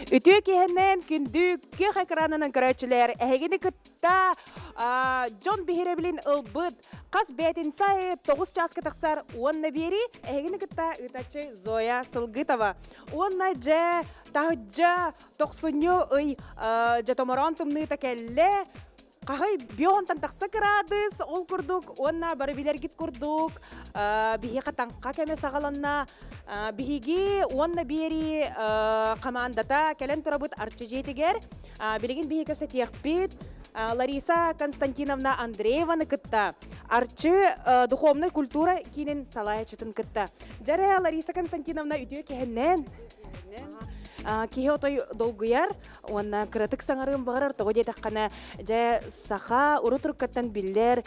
Үтүө киһинэн күндү күөх экранынан көрөөччүлэр эһигини кытта дьон биһирэбилин ылбыт хас бээтинсэ аайы 9 чааска тахсар уонна биэрии эһигини кытта ыытаччы Зоя Сылгытова. Уонна дьэ таһыдьа тохсунньу ый дьэ томороон тымныыта кэллэ. Хаһый биоһонтон тахса кыраадыс, ол курдук уонна бары билэргит курдук биһиэхэ таҥха кэмэ саҕаланна. Биһиги уонна биэрии хамаандата кэлэн турабыт Арчы дьиэтигэр. Билигин биһиги кэпсэтиэхпит Лариса Константиновна Андрееваны кытта Арчы духовнай культура киинин салайааччытын кытта. Дьэрэ Лариса Константиновна үтүө кэһэннээн киһи отой долгуйар Уонна кыратык саҥарыам баҕарар, тоҕо диэтэххинэ, дьэ, саха урут-уруккаттан биллэр,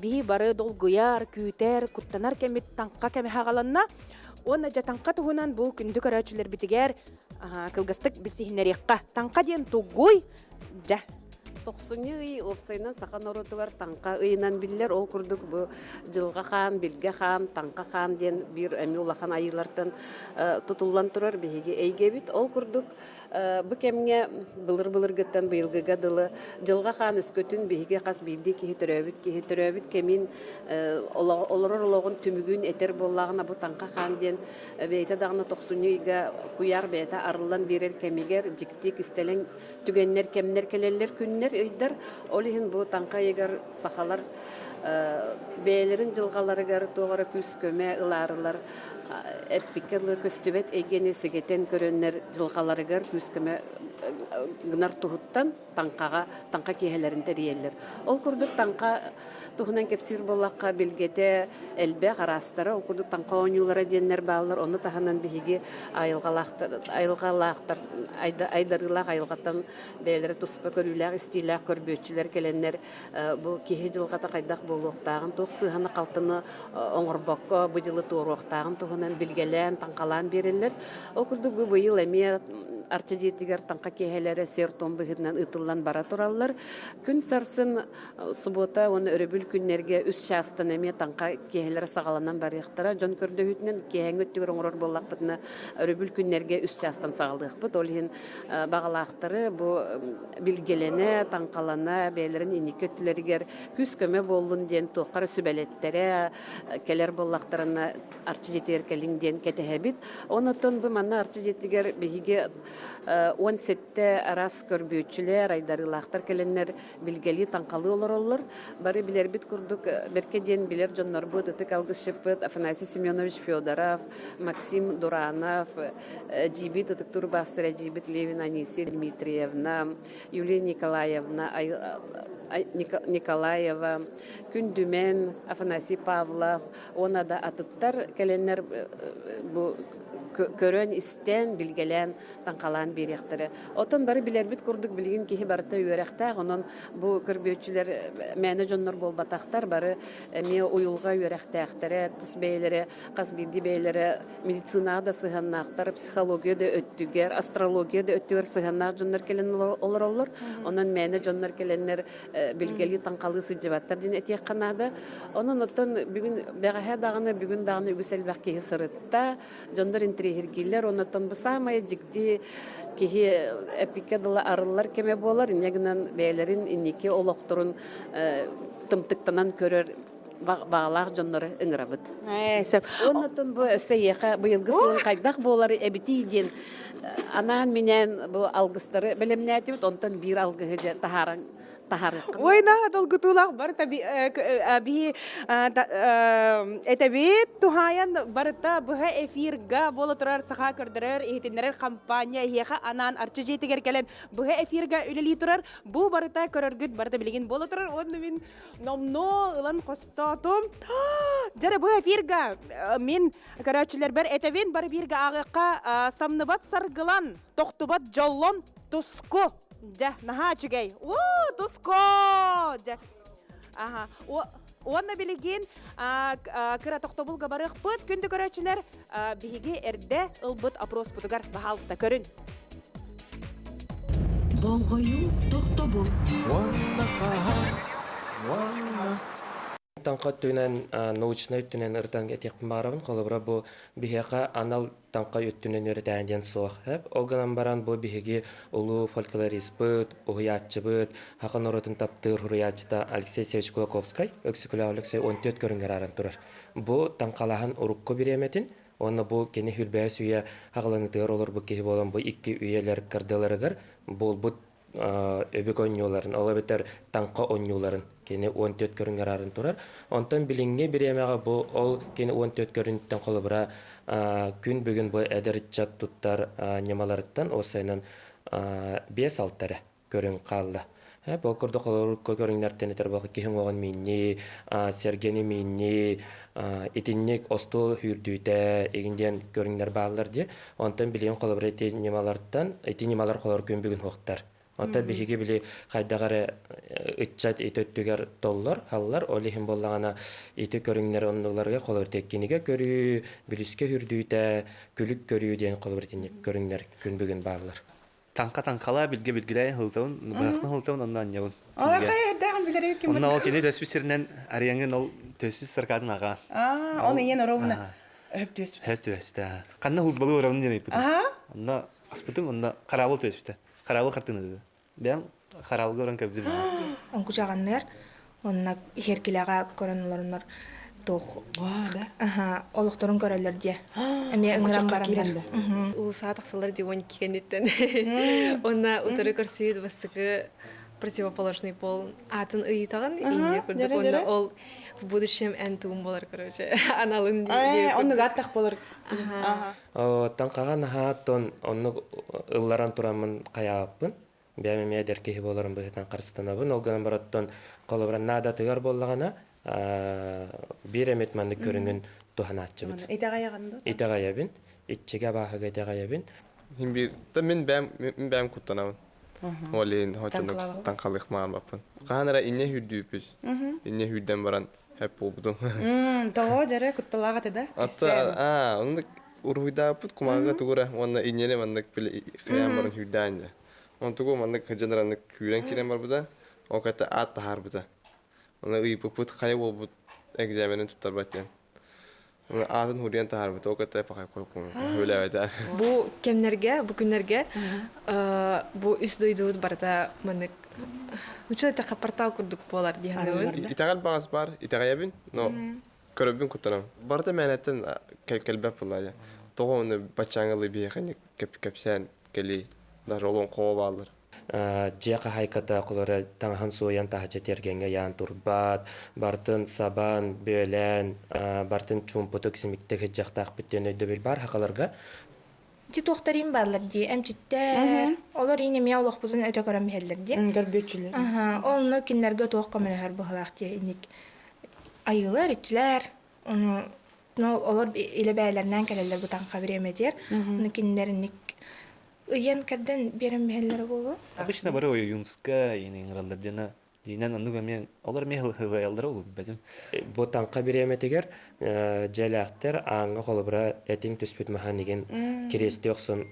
биһи бары долгуйар, күүтэр, куттанар кэммит таҥха кэмэ хаҕаланна. Уонна дьэ таҥха туһунан бу күндү көрөөччүлэрбитигэр кылгастык билсиһиннэриэххэ. Таҥха диэн тугуй? Дьэ. Тохсунньу ый уопсайынан саха норуотугар таҥха ыйынан биллэр. Ол курдук бу Дьылҕа хаан, Билгэ хаан, Таҥха хаан диэн биир эмиэ улахан айыылартан тутуллан турар биһиги эйгэбит. Ол курдук Бу кэмҥэ былыр-былыргыттан быйылгыга дылы дьылҕа хаан өскөтүн биһиги хас биирдии киһи төрөөбүт киһи төрөөбүт кэмин олорор олоҕун түмүгүн этэр буоллаҕына бу Таҥха хаан диэн бэйэтэ даҕаны тохсунньу ыйга куйаар бэйэтэ арыллан биэрэр кэмигэр дьикти кистэлэҥ түгэннэр кэмнэр кэлэллэр күннэр ыйдар ол иһин бу Таҥха ыйыгар сахалар бэйэлэрин дьылҕаларыгар туох эрэ күүс-көмө ылаарылар эппиккэ дылы көстүбэт эйгэни сэгэтэн көрөннөр дьылҕаларыгар күүс-көмө гынар туһуттан таҥхаҕа таҥха киэһэлэрин тэрийэллэр. Ол курдук таҥха туһунан кэпсиир буоллахха билгэтэ элбэх араастара, ол курдук таҥха оонньуулара диэннэр бааллар. Ону таһынан биһиги айылҕалаахтар айылҕалаахтар айдарыылаах айылҕаттан бэйэлэрэ туспа көрүүлээх, истиилээх көрбүөччүлэр кэлэннэр бу киһи дьылҕата хайдах буолуохтааҕын, туох сыыһаны-халтыны оҥорбокко бу дьылы туоруохтааҕын туһунан билгэлээн, таҥхалаан биэрэллэр. Ол курдук бу быйыл эмиэ Арчы дьиэтигэр таҥха киэһэлэрэ сиэр-туом быһыытынан ыытыллан бара тураллар. Күн сарсын субуота уонна өрөбүл күннэргэ үс чаастан эмиэ таҥха киэһэлэрэ саҕаланан барыахтара. Дьон көрдөһүүтүнэн киэһээҥҥи өттүгэр оҥорор буоллахпытына өрөбүл күннэргэ үс чаастан саҕалыахпыт. Ол иһин баҕалаахтары бу билгэлэнэ, таҥхалана, бэйэлэрин инники өттүлэригэр күүс-көмө буоллун диэн туохха эрэ сүбэлэттэрэ кэлэр буоллахтарына Арчы дьиэтигэр кэлиҥ диэн кэтэһэбит. Онон бу манна Арчы дьиэтигэр биһиги 17 араас көрбүөччүлэр, айдарыылаахтар кэлэннэр билгэлии таҥхалыы олороллор. Бары билэрбит курдук бэркэ диэн билэр дьоннорбут ытык алгысчыппыт Афанасий Семенович Федоров, Максим Дуранов, Эдьиийбит ытыктыыр убаастар эдьиийбит Левина Анисия Дмитриевна, Юлия Николаевна Николаева, Күндүмэн, Афанасий Павлов уонна да атыттар кэлэннэр бу көрөн-истэн, билгэлээн, таҥхалаан биэриэхтэрэ. Оттон бары билэрбит курдук билигин киһи барыта үөрэхтээх, онон бу көрбүөччүлэр мээнэ дьоннор буолбатахтар, бары эмиэ уйулҕа үөрэхтээхтэрэ, тус бэйэлэрэ, хас биирдии бэйэлэрэ медицинаҕа да сыһыаннаахтар, психология да өттүгэр, астрология да өттүгэр сыһыаннаах дьоннор кэлэн олороллор. Онон мээнэ дьоннор кэлэннэр билгэлии таҥхалыы сылдьыбаттар диэн этиэххэ наада. Онон оттон бүгүн бэҕэһээ даҕаны, бүгүн даҕаны үгүс элбэх киһи сырытта, дьоннор интириэһиргииллэр. Онон бу саамай дьикти киһи эпиккэ дылы арыллар кэмэ буолар. Инньэ гынан бэйэлэрин инники олохторун тымтыктанан көрөр баҕалаах дьоннору ыҥырабыт. Сөп. Оннотон бу өссө эйиэхэ быйылгы сылын хайдах буолар эбитий диэн анаан-минээн бу алгыстары бэлэмнээтибит, онтон биир алгыһы дьэ таһааран таһаарыахха. Ой, наһаа долгутуулаах барыта биһи этэбит туһаайан барыта быһа эфирга буола турар саха көрдөрөр иһитиннэрэр компания эһиэхэ анаан Арчы дьиэтигэр кэлэн быһа эфирга үлэлии турар. Бу барыта көрөргүт барыта билигин буола турар. Уонна мин Номнуо ылан хостоотум. Дьэрэ бу эфирга мин көрөөччүлэрбэр этэбин бары бииргэ ааҕыахха самныбат саргылан, тохтубат дьоллон туску. Дьэ, наһаа үчүгэй. Уу, туску! Дьэ. Аха. Уонна билигин кыра тохтобулга барыахпыт. Күндү көрөөччүлэр, биһиги эрдэ ылбыт опроспутугар баһаалыста көрүн. Болҕойуу, тохтобул. Уонна хаһан, уонна. таҥха өттүнэн научнай өттүнэн ырытан этиэхпин баҕарабын. Холобура, бу биһиэхэ анал таҥха өттүнэн үөрэтээһин диэн суох. Ол гынан баран бу биһиги улуу фольклориспыт, уһуйааччыбыт, саха норуотун таптыыр суруйааччыта Алексей Севич Кулаковскай Өксөкүлээх Өлөксөй 14 көрүҥэр аран турар. Бу таҥхалааһын урукку бириэмэтин уонна бу кини хүрбээс үйэ аҕаланытыгар олорбут киһи буолан бу икки үйэлэр кардыларыгар буолбут өбүк оонньууларын, ол эбэтэр таҥха оонньууларын кини 14 көрүҥэр арааран турар. Онтон билиҥҥи бириэмэҕэ бу ол кини 14 көрүҥтэн холобура күн бүгүн бу эдэр ыччат туттар ньымаларыттан уопсайынан 5-6 эрэ көрүҥ хаалла. Ол курдук холобурга көрүҥнэртэн этэр буоллахха киһи уҥуоҕун мииннии, сэргэни мииннии, итинник остуол сүүрдүүтэ игин диэн көрүҥнэр бааллар дии. Онтон билигин холобура ити ньымалартан, ити ньымалар холобур күн бүгүн суохтар. Онтон биһиги били хайдах эрэ ыччат ити өттүгэр толлор, халлар. Ол иһин буоллаҕына ити көрүҥнэр оннуларыгар холобур кинигэ көрүү, бүлүскэ үрдүүтэ, күлүк көрүү диэн холобур итинник көрүҥнэр күн бүгүн бааллар. Таҥха таҥхалаа билгэ билгилээн хылтабын, быһахпын хылтабын, онно анньабын. Ой, дэҕин билэрэ ким. Онно ол кини төспүт сиринэн арыйаҥын ол төспүт саркаатын аҕа. Аа, он ийэн оровна өп түөспүт. Өп түөспүт. Ханна хулсбалы оровна диэн ыйыппытым. Онно аспытым, онно хараабыл түөспүтэ. Хараабыл хартыынады. Бэйэм хараабылга баран көрбүтүм. Оҥкучаҕанныар Онно иһэркилэҕэ көрөн олороннор туох олохторун көрөллөр диэ. Эмиэ ыҥыран бараннар. Улусаа тахсаллар дии 12 кэнниттэн. Онно утары көрсүйүт бастакы противоположный пол атын ыйытаҕын инде курдук онно ол в будущем эн туум болар короче аналын диye оннук аттах болар. Таҥхаҕа наһаа тон оннук ылларан тураммын хайаабаппын. Бэйэм эмиэ эдэр киһи буоларым быһыытынан харыстанабын. Ол гынан баран холобура наадатыгар буоллаҕына биир эмит маннык көрүҥүн туһанааччыбыт. Итэҕэйэҕин дуо? Итэҕэйэбин. Иччигэ абааһыга итэҕэйэбин. Мин биир мин бэйэм мин бэйэм куттанабын. Ол иһин хотунук таҥхалыах маамаппын. Хаһан эрэ инньэ сүүрдүүпүс. Инньэ сүүрдэн баран хэп буолбутум. Тоҕо дьэрэ кутталаах этэ да? Атта аа оннук уруһуйдаабыт кумааҕыга тугура уонна инньэни маннык били хайаан баран сүүрдээн дьэ. Онтугу маннык кыдьаныраннык күүрэн киирэн барбыта, ол кытта аат таһаарбыта. Аны ыйыппыппыт хайа буолбут экзаменын туттарбат диэн. Аны аатын хуруйан таһаарбыта, ол кытта пахай үлээбэтэ. Бу кэмнэргэ, бу күннэргэ бу үс дойдубут барыта маннык учуот эттэххэ портал курдук буолар дии саныыбын. Итэҕэл баҕас баар, итэҕэйэбин, но көрөбүн куттанам. Барыта мээнэттэн кэлбэт буолла. Тоҕо оны баччааҥылыы биһиэхэ кэпсээн кэлии даже олоҥхоҕо бааллар. Дьиэ хаһаайката холоро таҥаһын сууйан таһыччы тиэргэҥҥэ ыйаан турбат, бартын сабан, бүөлээн, бартын чуумпутук симиктик сылдьыахтаахпыт диэн өйдөбүл баар сахаларга. Ити туохтарым бааллар дии, эмчиттэр, олор иин эмиэ олохпутун өтө көрөн биһэллэр дии. Көрбүөччүлэр. Аха, онно кинилэргэ туох көмөлөһөр быһылаах дии инник айыылар, иччилэр, ону Но олор илэ бэйэлэринээн кэлэллэр бу таҥха бириэмэтигэр. Ону кинилэр инник ыйан кэрдэн биэрэн биһэллэрэ буолуо. Обычно бары ойуунска ыҥыраллар дьана дьиинэн оннук эмиэ олор эмиэ хылайаллара улуббэтим. Бу таҥха бириэмэтигэр дьиэлээхтэр ааҥҥа холобура этиҥ түспүт маһын игин кириэстии охсон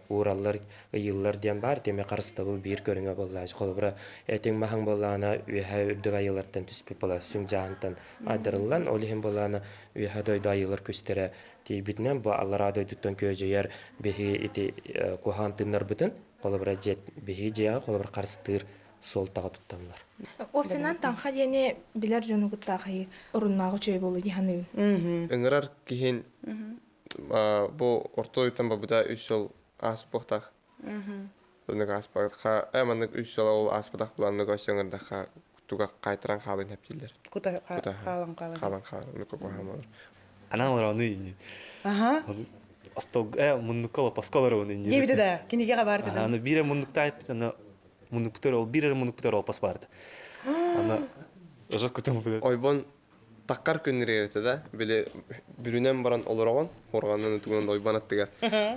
уураллар ыйыыллар диэн баар тиэмэ харыстабыл биир көрүҥэ буоллааччы холобура этиҥ маһыҥ буоллаҕына үөһээ үрдүк айыылартан түспүт буолар сүҥ дьаһантан айдарыллан, ол иһин былаана үөһэ дойду айыылар күстэрэ тиийбитинэн бу аллараа дойдуттан күөдьүйэр биһиги ити куһаҕан тыыннарбытын холобура дьиэ биһиги дьиэҕэ холобура харыстыыр суолтаҕа тутталлар. Уопсайынан таҥха диэни билэр дьону кытта ахайы оруннааҕы үчүгэй буолуо дии саныыбын. Ыҥырар киһин бу орто дойдуттан барбыта үс сыл ааспыахтаах. Оннук ааспатахха, маннык үс сыл ол ааспатах буланнык өссө ыҥырдахха туга хаайтаран хаалын хэптииллэр. Кута хаалан хаалан. Хаалан хаалан, оннук куһаҕан болар. Анаан олорону инни. Аха. Остол муннукка лопаска олорону инни. Диэбитэ да, кинигэҕэ баар да. Аны биир муннукта айпыт, аны муннуктар ол биир муннуктар олпас барды. Аны ожос кутум булат. Ойбон таккар күннүрүгэр да, били бүрүнэн баран олороҕун, хорҕанын тугунан ойбон аттыгар.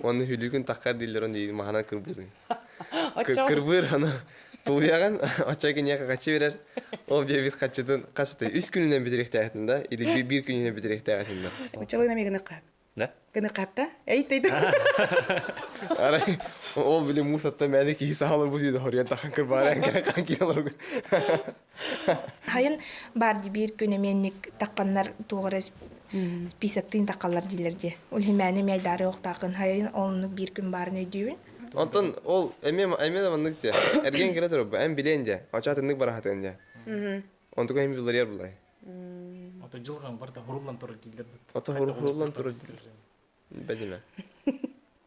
Уонна хүлүүкүн таккар дииллэр он дии маһанан кырбыырын. Кырбыыр аны тулуйаҕын, оччо киниэхэ хаччы берер. Ол биэбит хаччытын хас үс күнүнэн бүтүрүөхтээхтин да, или биир күнүнэн бүтүрүөхтээхтин да. Оччолугuna мигин. Да? Гыны карта. Эй тейді. Арай ол били мусатта мэли киһи саалыр бу сиде хорьян тахан кырбааран кэлэн хан киин Хайын бар ди биир күн эмиэнник таққаннар туоҕара списоктыын таққаллар дииллэр дии. Ол химээни эмиэ охтаахын хайын олуннук биир күн баарын өйдүүбүн. Онтон ол эмиэ эмиэ да маннык дии. Эрген кэлэ турар эн билиэн дии. Очаатыннык барахатын дии. Онтука эми буларыйар булай. Ото жылган барда хуруллан турар дииллэр. Ото хуруллан турар дииллэр. Бэдиме.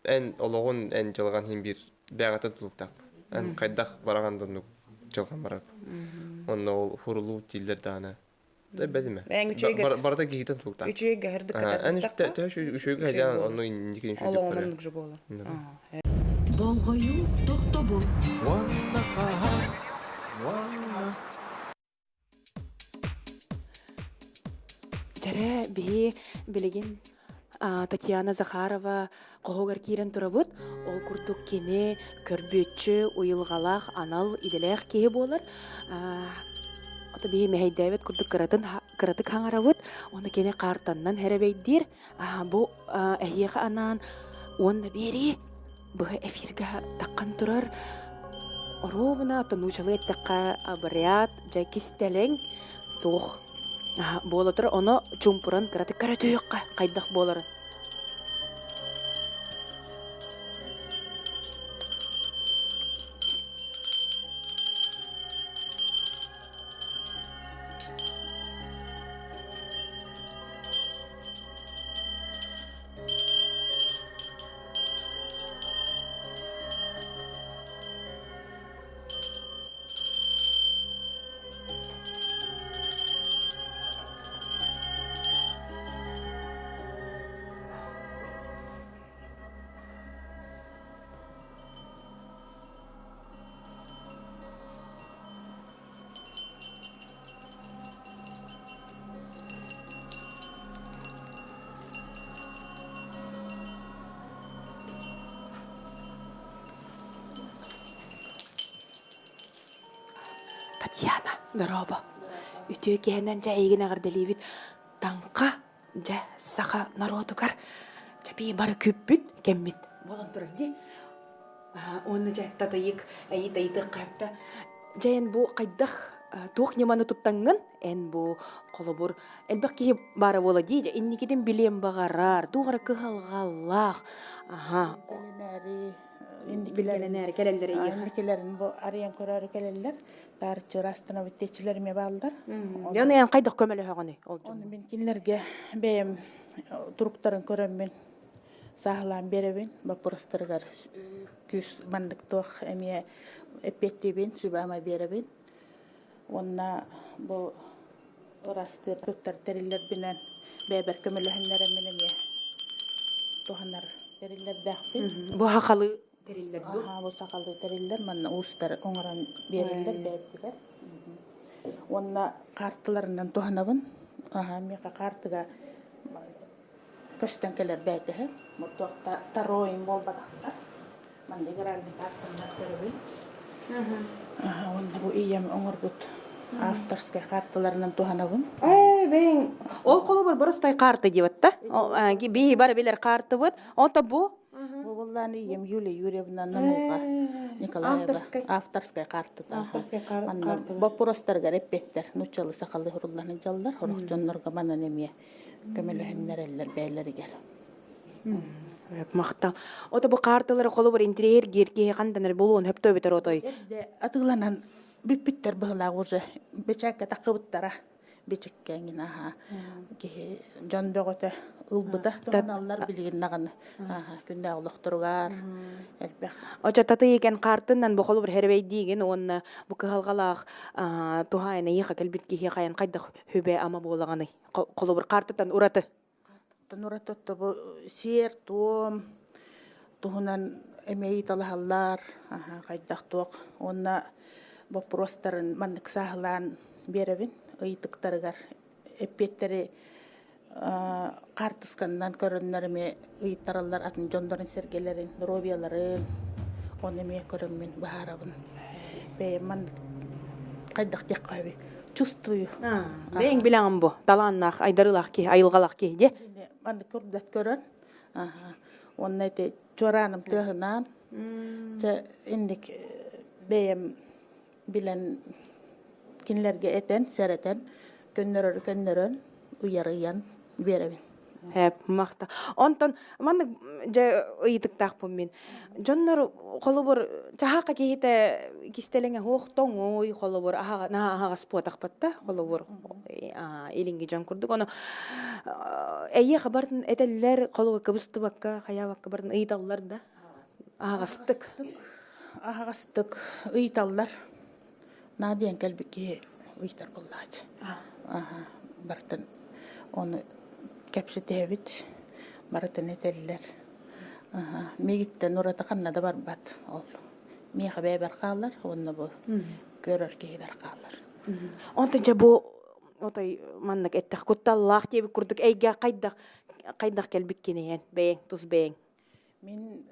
Эн олоҕун эн дьылҕан хин биир бэҕэтин тулуктаах. Эн хайдах бараҕан доннук дьылҕан барар. Онно ол хурулуу дииллэр даана. Да бэдиме. Барыта киһитин тулуктаах. Үчүгэйгэ хырдык Эн төһө үчүгэйгэ хайдaan онно инникин үчүгэйдик Олоҕун оннук же буолар. Болҕойуу тохтобул. Уонна хаһан, уонна Дьэрэ, биһи билигин Татьяна Захарова хоһугар киирэн турабыт. Ол курдук кини көрбүөччү, уйулҕалаах, анал идэлээх киһи буолар. Ото биһи мэһэйдээбит курдук кыратын кыратык хаҥарабыт. Оны кини хаартаннан хэрэбэйдиир. Бу эһиэхэ анаан уонна биэрии быһа эфиргэ таххан турар оруобуна тонуучалыы эттэххэ абырыат дьэ кистэлэҥ туох буола турар ону чуумпуран кыратык көрөтүөххэ хайдах буоларын Татьяна, дорообо. Үтүө киһинэн дьэ эйигин эҕэрдэлиибит. Таҥха дьэ саха норуотугар дьэ бары күппүт кэммит буолан турар дии. Уонна дьэ татайык эйи тайытык хаапта. Дьэ эн бу хайдах туох ньыманы туттаҥҥын эн бу холобур элбэх киһи баара буола дии инникитин билиэн баҕарар туох эрэ кыһалҕалаах аха Инникилэрин кэлэллэр эйиэхэ инникилэрин бу арыйан көрөөрү кэлэллэр таарыччы ыраастанабыт диэччилэр эмиэ бааллар Дьон эн хайдах көмөлөһөҕүнүй ол Ону мин кинилэргэ бэйэм туруктарын көрөммүн сааһылаан биэрэбин боппуруостарыгар күүс маннык туох эмиэ эппиэттиибин сүбэ-ама биэрэбин уонна бу ыраастыыр туттар тэриллэрбинэн бэйэбэр көмөлөһүннэрэммин эмиэ туһанар тэриллэрдээхпин бу сахалыы тэриллэр дуо бу сахалыы тэриллэр манна уустар оҥорон биэрэллэр бэйэбитигэр уонна каарталарынан туһанабын миэхэ каартыга көстөн кэлэр бээтэһэ туохта тароин буолбатахтар манна игральный картаннар көрөбүн уонна бу ийэм оҥорбут авторскай карталарынан туһанабын ээ бэйэҥ ол холобур боростой карта диэбит да биһи бары билэр картыбыт онто бу бу буллаан ийэм Юлия Юрьевна Намылга Николаева авторскай картата манна боппуруостарыгар эппиэттэр нууччалыы сахалыы суруллан дьаллар сорох дьоннорго манан эмиэ көмөлөһүннэрэллэр бэйэлэригэр. Махтал. Ото бу карталары холобур интерьер киһи хандан булуон хөптөө битер отой. Атыыланан бүппүттэр быһылаах уже бэчээккэ таххыбыттара бичиккэҥин аха киһи дьон бөҕөтө ылбыта туһаналлар билигин даҕаны күннээх олохторугар элбэх Очо татыйыкен картыннан бу холобур хэрбэйдиигин уонна бу кыһалҕалаах туһаайын эйиэхэ кэлбит киһи хайан хайдах хүбэ ама буолаҕаный холобур картаттан ураты Картаттан ураты бу сиэр-туом туһунан эмиэ ыйыталаһаллар хайдах туох уонна боппуруостарын маннык сааһылаан биэрэбин ыйытыктарыгар эппиэттэри хаартысканнан көрөннөр эмиэ ыйыттараллар атын дьоннорун сэргэлэрин доруобуйаларын ону эмиэ көрөммүн быһаарабын бэйэм маннык хайдах диэххэ сөбүй чувствую. Бэйэҥ билэҕин бу талааннаах, айдарыылаах киһи, айылҕалаах киһи дии. Маннык көрдөт көрөн. Уонна ити чуорааным тыаһынаан чэ инник бэйэм билэн кинилэргэ этэн, сэрэтэн, көннөрөрү көннөрөн, ыйар ыйан биэрэбин. Эп, махта. Онтон маннык дьэ ыйытыктаахпын мин. Дьоннор холобур чаһака киһитэ кистэлэҥэ суох тоҥуй холобур аһаҕа наһаа аһаҕас буотахпат да холобур илиҥҥи дьон курдук ону эйиэхэ бартын этэллэр холобур кыбыстыбакка хайаабакка бартын ыйыталлар да аһаҕастык Аһаҕастык ыйыталлар. Наа диэн кэлбит киһи ыйытар буоллааччы. Аха, барытын ону кэпсэтэбит, барытын этэллэр. Аха, миигиттэн ураты ханна да барбат ол. Миэхэ бэйэбэр хаалар уонна бу көрөр киһибэр хаалар. Онтон дьэ бу отой маннык эттэх кутталлаах диэбит курдук эйгэ хайдах хайдах кэлбиккиний эн бэйэҥ тус бэйэҥ Мин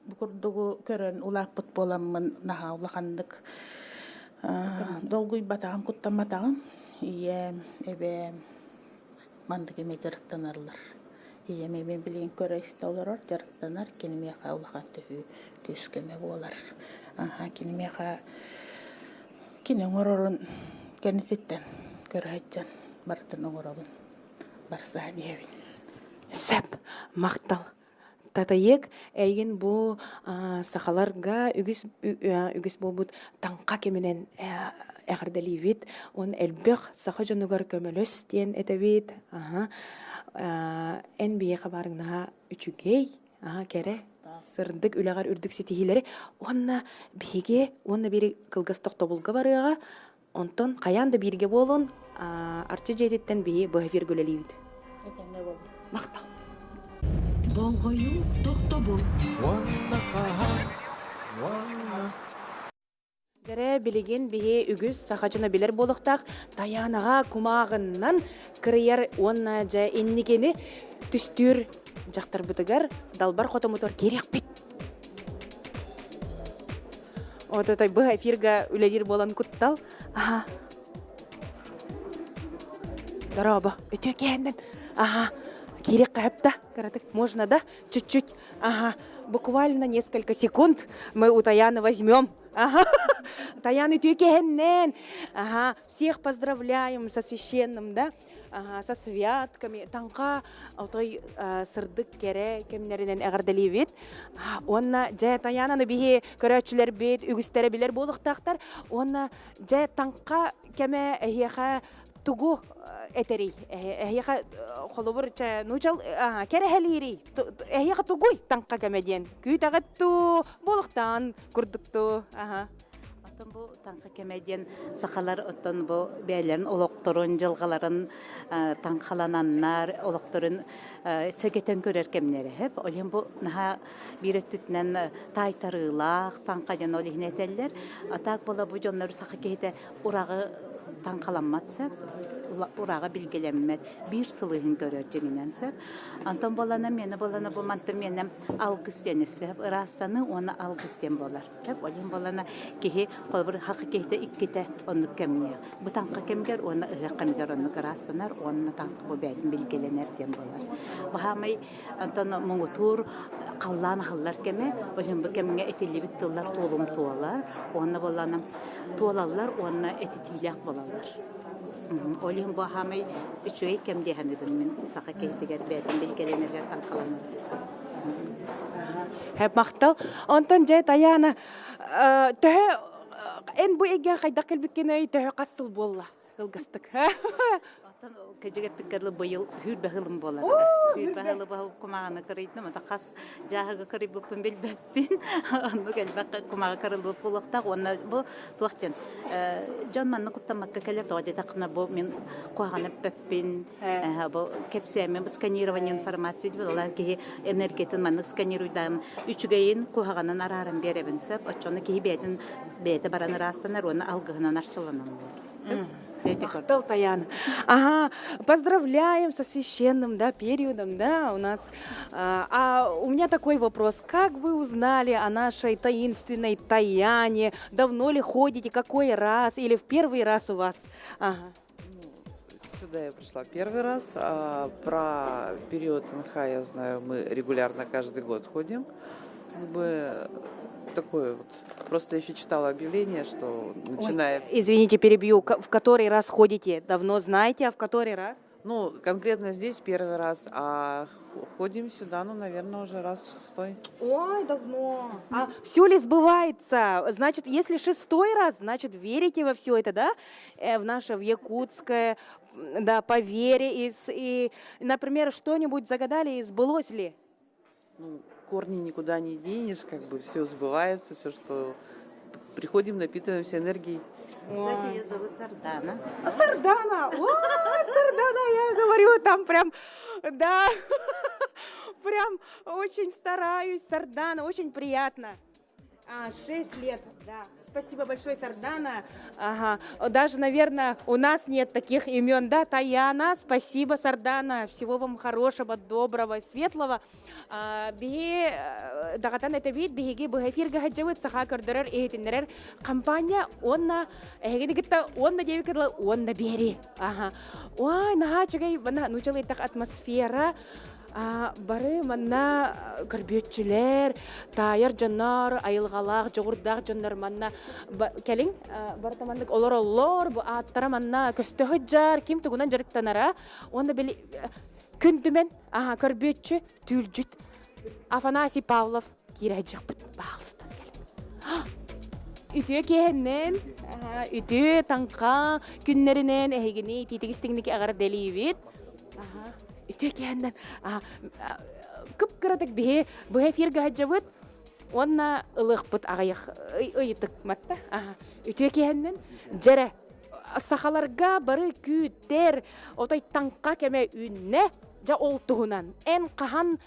бу курдугу көрөн улааппыт буоламмын наһаа улаханнык долгуйбатаҕым, куттамматаҕым. Ийэм, эбээм маннык эмиэ дьарыктанарлар. Ийэм эмиэ билигин көрө-истэ олорор, дьарыктанар. Кини миэхэ улахан төһүү күүс-көмө буолар. Аһа, кини миэхэ кини оҥорорун кэннититтэн көрө сылдьан барытын оҥоробун, барсаһан иһэбин. Сөп, махтал. Татайык эйигин бу сахаларга үгүс үгүс буолбут таҥха кэминэн эҕэрдэлиибит. Уонна элбэх саха дьонугар көмөлөс диэн этэбит. Аха. Эн биһиэхэ баарыҥ наһаа үчүгэй, аха, кэрэ, сырдык үлэҕэр үрдүк ситиһиилэри уонна биһиги уонна биир кылгас тохтобулга барыаҕа. Онтон хайаан да бииргэ буолун, Арчы дьиэтиттэн биһи быһа эфиргэ үлэлиибит. Махтал. Болҕойуу тохтобул. Уонна хаһан, уонна Дэрэ билигин биһи үгүс саха дьоно билэр буолуохтаах Тайаанаҕа кумааҕыннан кырыйар уонна дьэ инникини түстүүр дьахтарбытыгар далбар хотомутугар киириэхпит. Вот это быһа эфирга үлэлиир буолан куттал. Аха. Дорообо. Үтүө киһиннэн. Аха. Киириэххэ сөп Кыратык можно, да? Чуть-чуть. Ага. Буквально несколько секунд мы у Таяны возьмем. Ага. Таян үтүө киһиннэн. Ага. Всех поздравляем со священным, да? Со святками таҥха отой сырдык кэрэ кэмнэринэн эҕэрдэлиибит. Уонна дьэ Таянаны биһи көрөөччүлэрбит үгүстэрэ билэр буолуохтаахтар. Уонна дьэ таҥха кэмэ эһиэхэ тугу этэрий? Эһиэхэ холобур чэ нуучал кэрэһэлиирий? Эһиэхэ тугуй таҥха кэмэ диэн? Күүтэҕит туу, буолуохтаан курдук туу. Аха. Оттон бу таҥха кэмэ диэн сахалар оттон бу бэйэлэрин олохторун, дьылҕаларын таҥхалананнар, олохторун сэгэтэн көрөр кэмнэрэ сөп. Ол иһин бу наһаа биир өттүтүнэн таайтарыылаах таҥха диэн ол иһин этэллэр. А так буола бу дьоннор саха киһитэ ураҕы таҥхаламмат сөп, ураҕы билгэлэммэт, биир сыл иһин көрөр дьиҥинэн сөп. Онтон буолана миэнэ буолана бу мантан миэнэ алгыс диэн өссө ыраастаныы уонна алгыс диэн буолар. Сөп, ол иһин буолана киһи холобур хах киһитэ иккитэ оннук кэмҥэ бу таҥха кэмигэр уонна ыһыах кэмигэр оннук ыраастанар уонна таҥха бу бэйэтин билгэлэнэр диэн буолар. Баһаамай онтон муҥутуур халлаан аһыллар кэмэ, ол иһин бу кэмҥэ этиллибит тыллар туолумтуолар уонна буоллаана туолаллар уонна этитиилээх буолаллар. Ол иһин бу аһаамай үчүгэй кэм дии саныыбын мин саха киһитигэр бэйэтин билгэлэнэригэр таҥхаланар. Махтал. Онтон дьэ Таяна, төһө эн бу эйгэ хайдах кэлбиккиний, төһө хас сыл буолла кылгастык? Оттон кэдьик эппиккэ дылы быйыл сүүрбэ сылым буолар. Сүүрбэ сылы баһы кумааҕыны кырыйдым, ата хас дьааһыгы кырыйбыппын билбэппин. Оннук элбэх кумааҕы кырыллыбыт буолуохтаах. Уонна бу туох диэн, дьон манна куттаммакка кэлэр, тоҕо диэтэххинэ бу мин куһаҕаны эппэппин, бу кэпсээммин, бу сканирование информации диэн ол киһи энергиятын маннык сканируйдаан үчүгэйин куһаҕанын арааран биэрэбин сөп. Оччону киһи бэйэтин бэйэтэ баран ыраастанар уонна алгыһынан арчыланан буолар. Махтал, Таяна. Ага, поздравляем со священным, да, периодом, да, у нас. А у меня такой вопрос. Как вы узнали о нашей таинственной Таяне? Давно ли ходите, какой раз или в первый раз у вас? Ага. Сюда я пришла первый раз. А про период НХ я знаю, мы регулярно каждый год ходим. Как бы такое вот. Просто еще читала объявление, что начинает... Ой, извините, перебью. В который раз ходите? Давно знаете, а в который раз? Ну, конкретно здесь первый раз, а ходим сюда, ну, наверное, уже раз шестой. Ой, давно. А все ли сбывается? Значит, если шестой раз, значит, верите во все это, да? Э, в наше, в якутское, да, по вере. И, и, например, что-нибудь загадали и сбылось ли? Ну, корни никуда не денешь, как бы все сбывается, все, что приходим, напитываемся энергией. Кстати, ее зовут Сардана. А, Сардана! О, Сардана, я говорю, там прям, да, прям очень стараюсь, Сардана, очень приятно. А, 6 лет, да. Спасибо большое, Сардана. Ага. Даже, наверное, у нас нет таких имен, да, Таяна, спасибо, Сардана. Всего вам хорошего, доброго, светлого. Биһи даҕатан этэбит, биһиги бу эфиргэ сылдьабыт саха көрдөрөр, иһитиннэрэр компания уонна эһигини кытта уонна диэби кытыла уонна биэри. Ага. Ой, наһаа үчүгэй, манна нуучалыы атмосфера бары манна көрбүөччүлэр, таайар дьоннор, айылҕалаах, дьоҕурдаах дьоннор манна кэлиҥ барыта маннык олороллор, бу ааттара манна көстө сылдьар, ким тугунан дьарыктанара уонна били күндүмэн аха көрбүөччү түүлдьүт Афанасий Павлов киирэ сылдьыахпыт баалыстан кэлин. Үтүө киэһэннэн, үтүө таҥха күннэринэн эһигини итиитик-истиҥник эҕэрдэлиибит. Үтүө киэһэннэн кып-кыратык биһи быһа эфиргэ сылдьабыт уонна ылыахпыт аҕыйах ыйытык матта. Үтүө киэһэннэн дьэрэ сахаларга бары күүтэр отой таҥха кэмэ үүннэ. Дьэ ол туһунан эн хаһан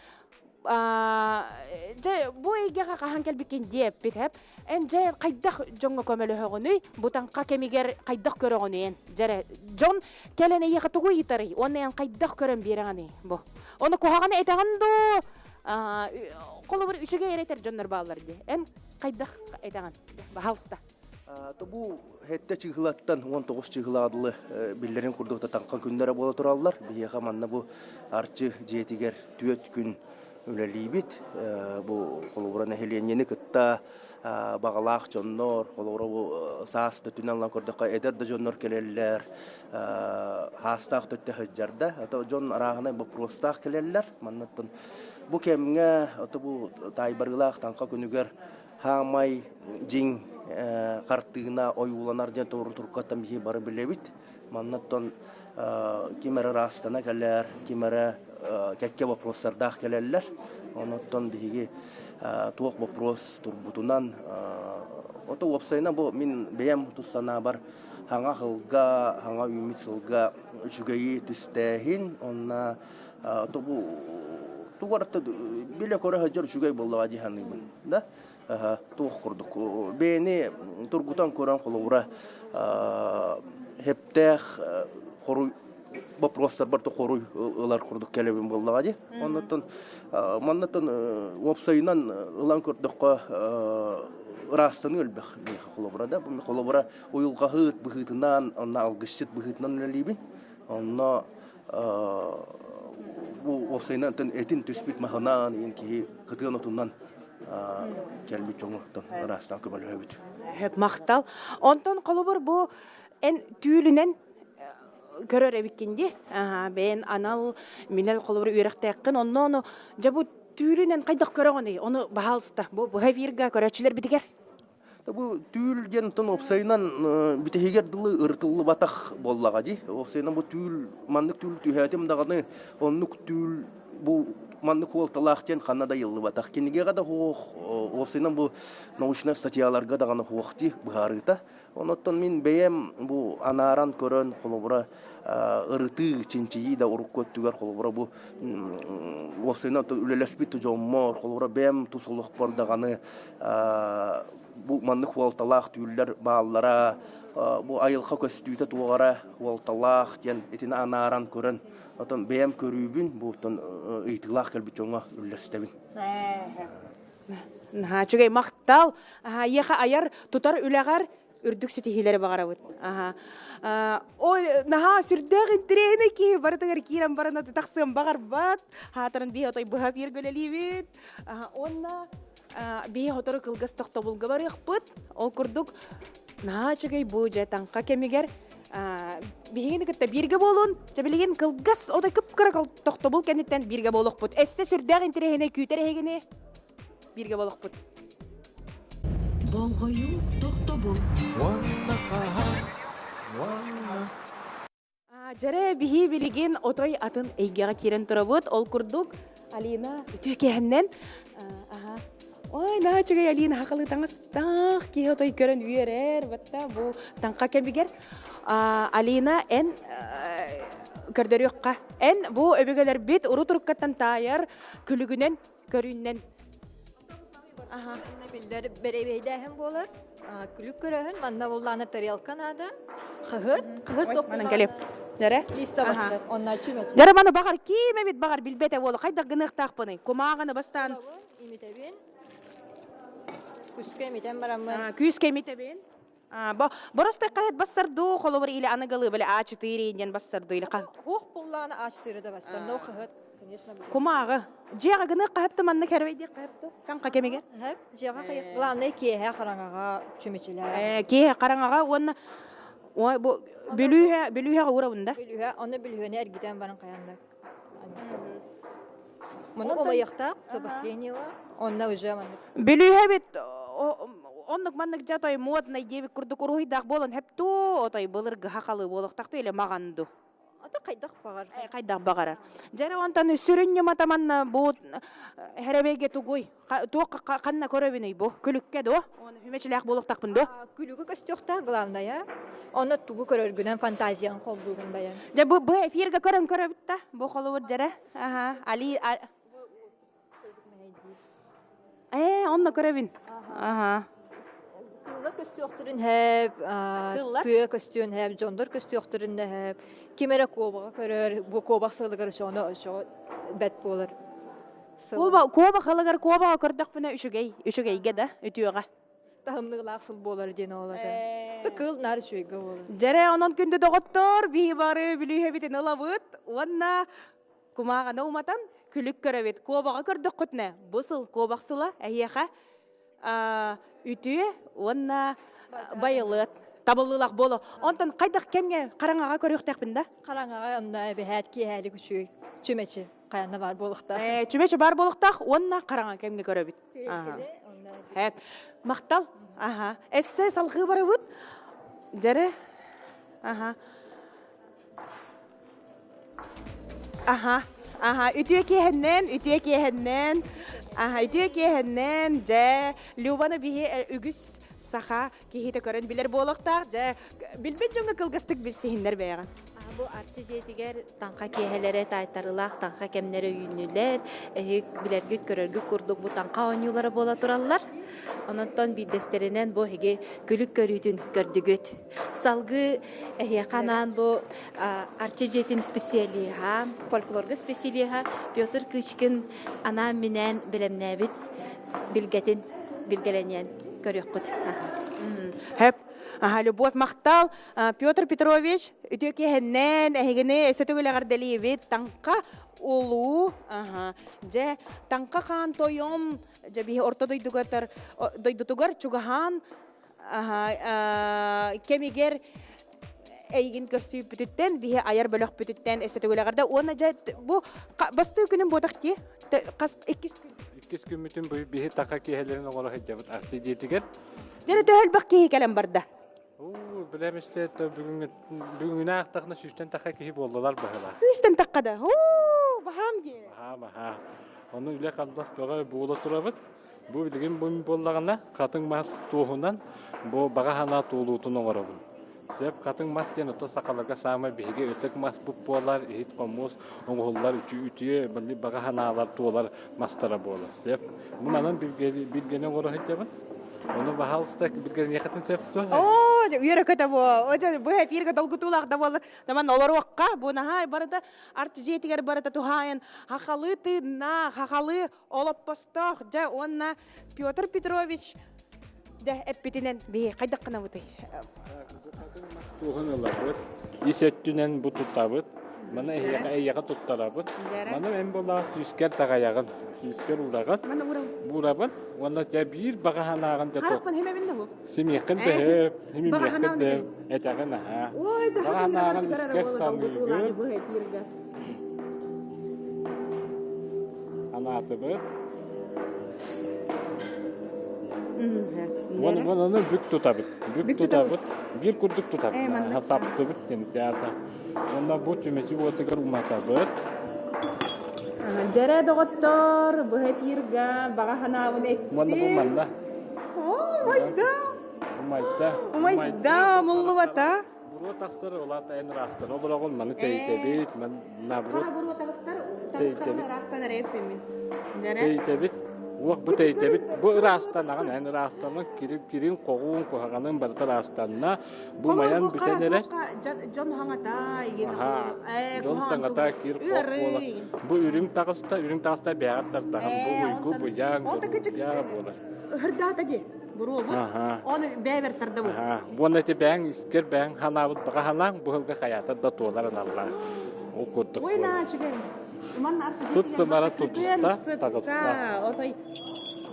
дьэ бу эйгэҕэ хаһан кэлбиккин диэппит хэп эн дьэ хайдах дьоҥҥо көмөлөһөҕүнүй бу таҥха кэмигэр хайдах көрөҕүнүй эн дьэрэ дьон кэлэн эйиэхэ тугу ыйытарый уонна эн хайдах көрөн биэрэҕиний бу ону куһаҕаны этэҕин дуу холобур үчүгэй эрэ этэр дьоннор бааллар дии эн хайдах этэҕин баһалста Бу хэттэ чыыһылаттан 19 чыыһылаҕа дылы биллэрин курдук таҥха күннэрэ буола тураллар. Биһиэхэ манна бу Арчы дьиэтигэр түөрт күн үлэлиибит. Бу холобура нэһилиэнньэни кытта баҕалаах дьоннор, холобура бу саас төттүнэн ылан көрдөххө эдэр да дьоннор кэлэллэр, хаастаах төттө сылдьар да. Ото дьон арааһынай боппуруостаах кэлэллэр. Маннаттан бу кэмҥэ ото бу таайбарыылаах таҥха күнүгэр хаамай дьиҥ хартыына ойууланар диэн туруккаттан биһиги бары билэбит. Маннаттан ким эрэ ыраастана кэлэр, ким эрэ кэккэ вопростардаах кэлэллэр. Онуттан биһиги туох вопрос турбутунан ото уопсайынан бу мин бэйэм тус санаабар хаҥа сылга, хаҥа үүммүт сылга үчүгэйи түстээһин, онна бу тугу билэ көрө сылдьар үчүгэй буоллаҕа дии саныыбын да туох курдук бэйэни тургутан көрөн холобура хептээх хоруй вопростарбар хоруй ылар курдук кэлэбин буоллаҕа дии оннуттан маннаттан уопсайынан ылан көрдөххө ыраастаныы элбэх миэхэ холобура да холобура уйулҕаһыт быһыытынан онно алгысчыт быһыытынан үлэлиибин онно бу уопсайынан этин түспүт маһынан иин киһи кытыан отунан кэлбит дьоҥуттан ыраастаан көмөлөһөбүт. Хөп махтал. Онтон холобур бу эн түүлүнэн көрөр эбиккин дии. Аха, бэйэн анал минэл холобур үөрэхтээххин. Онно ону дьэ бу түүлүнэн хайдах көрөҕүнүй? Ону баһаалыста. Бу быһа эфирга көрөөччүлэр битигэр. Бу түүл диэн оттон уопсайынан бүтэһигэр дылы ырытыллыбатах буоллаҕа дии. Уопсайынан бу түүл маннык түүл түһээтим даҕаны оннук түүл бу маннык уолталаах диэн ханна да ыйыллыбатах. Кинигэҕэ да суох, уопсайынан бу научнай статьяларга даҕаны суох дии быһаарыыта. Онуттан мин бэйэм бу анааран көрөн холобура ырытыы, чинчийии да урукку өттүгэр холобура бу уопсайынан үлэлэспит дьоммор, холобура бэйэм тус олохпор даҕаны бу маннык уолталаах түүллэр бааллара, бу айылҕа көстүүтэ туоҕара уолталаах диэн итини анааран көрөн, оттон бэйэм көрүүбүн бу оттон ыйытыылаах кэлбит дьоҥҥо үллэстэбин. Наһаа үчүгэй махтал. Эйиэхэ айар тутар үлэҕэр. үрдүк ситиһиилэри баҕарабыт. Аха. Ой, наһаа сүрдээх интэриэһинэй киһи барытыгар киирэн баран тахсыан баҕарбат. Хаатарын биһи отой быһа бииргэлэлиибит. Уонна биһи сотору кылгас тохтобулга барыахпыт. Ол курдук наһаа үчүгэй бу дьэ таҥха кэмигэр биһигини кытта бииргэ буолун. Дьэ билигин кылгас отой кып-кыра тохтобул кэнниттэн бииргэ буолуохпут. Эссе сүрдээх интэриэһинэй күүтэр эһигини бииргэ буолуохпут. Болҕойуу тохтобул. Уонна хаһан, уонна Дьэрэ биһи билигин отой атын эйгэҕэ киирэн турабыт. Ол курдук Алина үтүө киэһэннэн аха Ой, наһаа үчүгэй Алина хахалы таҥастаах киһи отой көрөн үөрэр. Батта бу таҥха кэмигэр Алина эн көрдөрүөххэ. Эн бу өбүгэлэрбит урут уруккаттан таайар күлүгүнэн көрүүннэн Манна биллэр бэрэбиэйдээһин буолар. Күлүк көрөһүн, манна буллаана тарелка наада. Хыһыт, хыһыт Ой, манан кэлип. Дэрэ? Листа бассар, онна чүмэчи. Дэрэ маны баҕар киим эбит баҕар билбэтэ буолу. Хайдах гыныахтаахпыный? Кумааҕыны бастаан. Имитэбин. Күскэ имитэн бараммын. Күүскэ имитэбин. Боростой хаһыат бассарду, холобур или аныгылыы били А4 диэн бассарду или Хуох буллаана А4 да бассар, но хаһыат, конечно. Кумааҕы. Дьиэҕэ гыныах хаһыпты манна кэрвэйдиэх хаһыпты. Таҥха кэмигэр. Хэп, дьиэҕэ хайык главное киэһэ хараҥаҕа чүмэчилээ. Киэһэ хараҥаҕа уонна ой бу бүлүүһэ бүлүүһэҕэ уурабын да. Бүлүүһэ, онно бүлүүһэни эргитэн баран хайаан да. Маннык умайыахтаах до последнего. Онно уже маннык. Бүлүүһэ бит оннук маннык дьэ отой модный диэбит курдук уруһуйдаах буолан хэптуу отой былыргы хахалы буолуохтахту или маҕанду. Ата хайдах баҕар. Хайдах баҕарар. Дьэрэ онтон сүрүн ньымата манна бу хэрэбэйгэ тугуй? Туох ханна көрөбүнүй бу? Күлүккэ дуо? Оны хүмэчилээх буолуохтахпын дуо? Күлүгү көстүөхтээх главное. Онно тугу көрөргүнэн фантазияң холбуугун баян. Дьэ бу бу эфиргэ көрөн көрөбүт да. Бу холобур дьэрэ. Аха. Али Ээ, онно көрөбүн. Аха. Кыыллар көстүөхтэрин хэп, тыа көстүөн хэп, дьоннор көстүөхтэрин хэп. Ким эрэ куобаҕа көрөр, бу куобах сылыгар өссө өссө бэт буолар. Куоба, куоба халыгар куобаҕа көрдөхпүнэ үчүгэй, үчүгэйгэ да, үтүөҕэ. Таһымныылаах сыл буолар диэн ол ата. Кыыл наар үчүгэйгэ буолар. Дьэрэ, онон күндү доҕоттор, биһи бары бүлүүһэбитин ылабыт уонна кумааҕаны уматан күлүк көрөбүт. Куобаҕа көрдөххүтүнэ, бу сыл куобах сыла эһиэхэ үтүө уонна байылыат табыллыылаах буолуо. Онтон хайдах кэмҥэ хараҥаҕа көрүөхтээхпин да? Хараҥаҕа онно эбэһээт киэһээлик үчүгэй чүмэчи хайанна баар буолуохтаах. Э, чүмэчи баар буолуохтаах уонна хараҥа кэмҥэ көрөбүт. Һэ. Махтал. Аха. Эссе салгыы барабыт. Дьэрэ. Аха. Аха, аха, үтүө киэһэннэн, үтүө киэһэннэн, аха, үтүө киэһэннэн, дьэ, Любаны биһи үгүс саха киһитэ көрөн билэр буолуохтаах, дьэ, билбит дьоҥҥо кылгастык билсиһиннэр бэйэҕин. Бу Арчы дьиэтигэр таҥха киэһэлэрэ таайтарыылаах таҥха кэмнэрэ үүннүлэр. Эһи билэргит көрөргүт курдук бу таҥха оонньуулара буола тураллар. Ононтон биирдэстэринэн бу эһиги күлүк көрүүтүн көрдүгүт. Салгыы эһиэхэ анаан бу Арчы дьиэтин специалиһа, фольклорга специалиһа Петр Кычкин анаан-минээн бэлэмнээбит билгэтин билгэлэниэн көрүөххүт. Хэп. Аха, Любовь махтал. Петр Петрович, үтүө киэһэннэн эһигини өссө төгүл эҕэрдэлиибит. Таҥха улуу, аха, дьэ, Таҥха хаан тойон, дьэ биһи орто дойдугар, дойдутугар чугаһаан кэмигэр эйигин көрсүүппүтүттэн, биһи айар бөлөхпүтүттэн өссө төгүл эҕэрдэ. Уонна дьэ бу бастыы күнүм буотах дии. Хас иккис күн. Иккис күммүтүн бу биһи така киэһэлэрин оҥоро сылдьабыт Арчы дьиэтигэр. Дьэ төһө элбэх киһи кэлэн барда? Уу, билэм истэ бүгүҥҥү бүгүҥҥүнэ аахтахна сүүстэн тахха киһи буоллулар быһыылаах. Сүүстэн тахха да. Уу, баһаам дии. Баһаам, аһаа. Ону үлэ-хамнас бөҕө буола турабыт. Бу билигин бу буоллаҕына хатыҥ мас туоһунан бу баҕа санаа туолуутун оҥоробун. Сөп хатыҥ мас диэн ото сахаларга саамай биһиги ытык маспыт буолар, иһит хомус оҥоһуллар үтүө үтүө баҕа санаалар туолар мастара буолар. Сөп. Бу манан билгэни оҥоро сылдьабын. Ону баһаалыста билгэниэхэтин сөп дуо? Оо, үөрэ көтө бу. О, бу эфиргэ долгутуулаах да буолар. Наман олоруохха, бу наһаа барыта арт дьиэтигэр барыта туһаайан хахалыы тыыннаах, хахалыы олоппостоох дьэ уонна Петр Петрович. Дьэ, эппитинэн биһи хайдах гынабытый? Туоһун ылабыт, ис өттүнэн бу тутабыт, маны эһиэхэ эйиэхэ туттарабыт. Маны эн буоллаҕа сүүскэр таҕайаҕын, сүүскэр уураҕын, буурабын уонна дьэ биир баҕа санааҕын дьэ Харахпын химэбин да бу? Симиэххин да сөп, химимиэххин да этэҕин аһаа. Баҕа санааҕын искэр саныыгын. Анаатыбыт. Уон уонаны бүк тутабыт. Бүк тутабыт. Биир курдук тутабыт. Саптыбыт диэн театр. Уонна бу чүмэчи уотугар уматабыт. Дьэрэ доҕоттор, быһа эфирга баҕа санаабын эттим. Уонна бу манна. Умайда. Умайда. Умайда, муллубата. Буруо тахсар, улаата эн ыраастан олороҕун, маны тэйитэбит, наоборот. Хара буруо таҕыстар, Тэйитэбит. ыраастан эрэ эппиммин. Тэйитэбит. Уох бу тэйитэбит. Бу ыраастанаҕын, эн ыраастанан, кирин, кирин, хоҕуун, куһаҕанын барыта ыраастанна. Бу майан бүтэн эрэр. Дьон хаҥата, Дьон саҥата кир хох буола. Бу үрүҥ таҕыста, үрүҥ таҕыста бэйэҕэр тартаҕын. Бу уйгу быйаҥ, буолар. Ырдаата дии. Буруобут. Оны бэйбэр тардабыт. Буонна ити бэйэҥ искэр бэйэҥ ханаабыт баҕа ханаан бу сылга хайаатар да туолар аналлаах. Ол курдук Ой, наачыгай. Сыт сымара тутуста, таҕыста.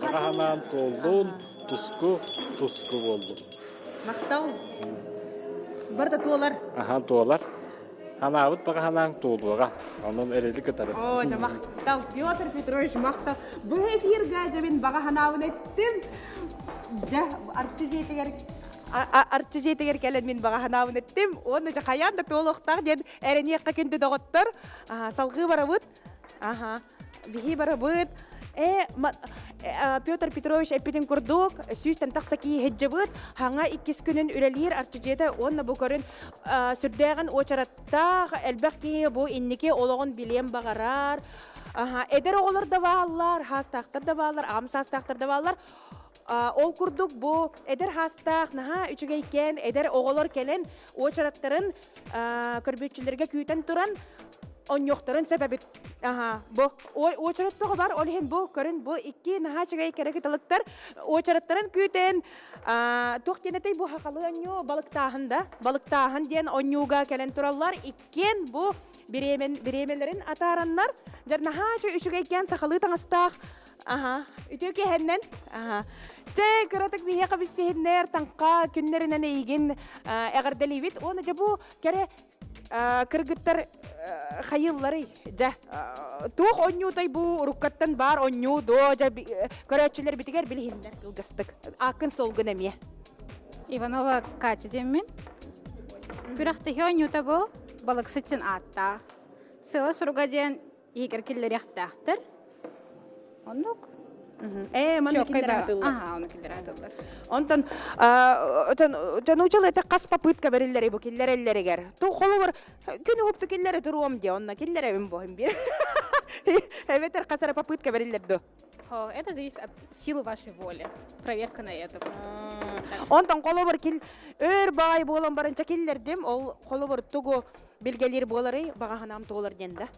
Баҕа ханаан туоллун, туску, туску буоллун. Махтал. Барыта туолар. Аха, туолар. Ханаабыт баҕа ханаан туолуоҕа. Онон эрэли кытары. Оо, дьэ махтал. Петр Петрович, махтал. Бу эфирга дьэ мин баҕа ханаабын эттим. Дьэ, арчы дьиэтигэр арчы дьиэтигэр кэлэн мин баҕа ханаабын эттим. Уонна дьэ хайаан да туолуохтаах диэн эрэниэххэ күндү доҕоттор. Салҕыы барабыт. Аха. Биһи барабыт. Э, Петр Петрович эппитин курдук, сүүстэн тахса киһи сылдьыбыт, хаҥа иккис күнүн үлэлиир арчыдьиэтэ уонна бу көрүн сүрдээҕин уочараттаах элбэх киһи бу инники олоҕун билиэн баҕарар. Эдэр оҕолор да бааллар, хаастаахтар да бааллар, аҕам саастаахтар да бааллар. Ол курдук бу эдэр хаастаах, наһаа үчүгэйкээн эдэр оҕолор кэлэн уочараттарын көрбүөччүлэргэ күүтэн туран онньуохтарын сөп эбит. Аха, бу уочарат тоҕо бар, ол иһин бу көрүн бу икки наһаа үчүгэй кэрэ кыталыктар уочараттарын күүтэн туох диэн этэй бу хахалы онньуу балыктааһын да балыктааһын диэн онньууга кэлэн тураллар иккиэн бу бириэмэн бириэмэлэрин атаараннар дьэр наһаа үчүгэйкээн сахалыы таҥастаах Аха, үтүө киэһэннэн. Аха. Чэ, кыратык биһиэхэ билсиһиннэр, таҥха күннэринэн эйигин эҕэрдэлиибит. Уонна дьэ бу кэрэ кыргыттар хайыылларый? Дьэ, туох онньуутай бу уруккаттан баар онньуу дуо? Дьэ, көрөөччүлэр битигэр билиһиннэр кылгастык. Ааккын суолгун эмиэ. Иванова Катя диэммин. Күрэхтэһии оонньуута бу балыксыт ааттаах. Сыала-суруга диэн иһигэр киллэриэхтээхтэр. Оннук. Ээ, манна киллэрэ атыллар. Аха, ону киллэрэ атыллар. Онтон чонуучал это хас попытка бериллери бу киллереллеригер. Ту холобур күн уһупту киллере туруом де, онно киллеребин боһун бир. Эбэтэр хас эрэ попытка бериллер до. Это зависит от силы вашей воли. Проверка на это. Онтон холобур кил өр баай буолан барынча киллердим, ол холобур тугу билгэлиир буоларый, баҕа санаам туолар диэн да.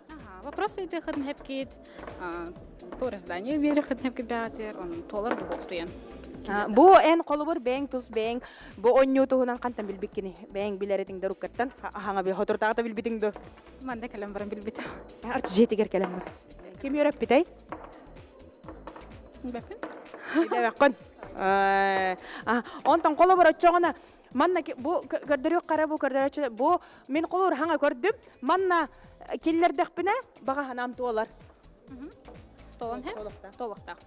Вопрос ыйытыахын хэпкит, туора здание биэрэхин хэпкибээтир, он туолар буолуохтуйан. Бу эн холобур бэйэҥ тус бэйэҥ бу онньуу туһунан хантан билбиккини бэйэҥ билэр этиҥ да руккаттан аһаҥа би хотуртааҕыта билбитиҥ ду Манда кэлэн баран билбитим. Арчы дьиэтигэр кэлэн баран. Ким үөрэппитэй? Бэппин. Идэбэккин. Онтон холобур оччоҕуна манна бу көрдөрүөх хара бу көрдөрөөччү бу мин холобур хаҥа көрдүм манна киллэрдэхпинэ баҕа санаам туолар. Толон һэ? Толохтаах.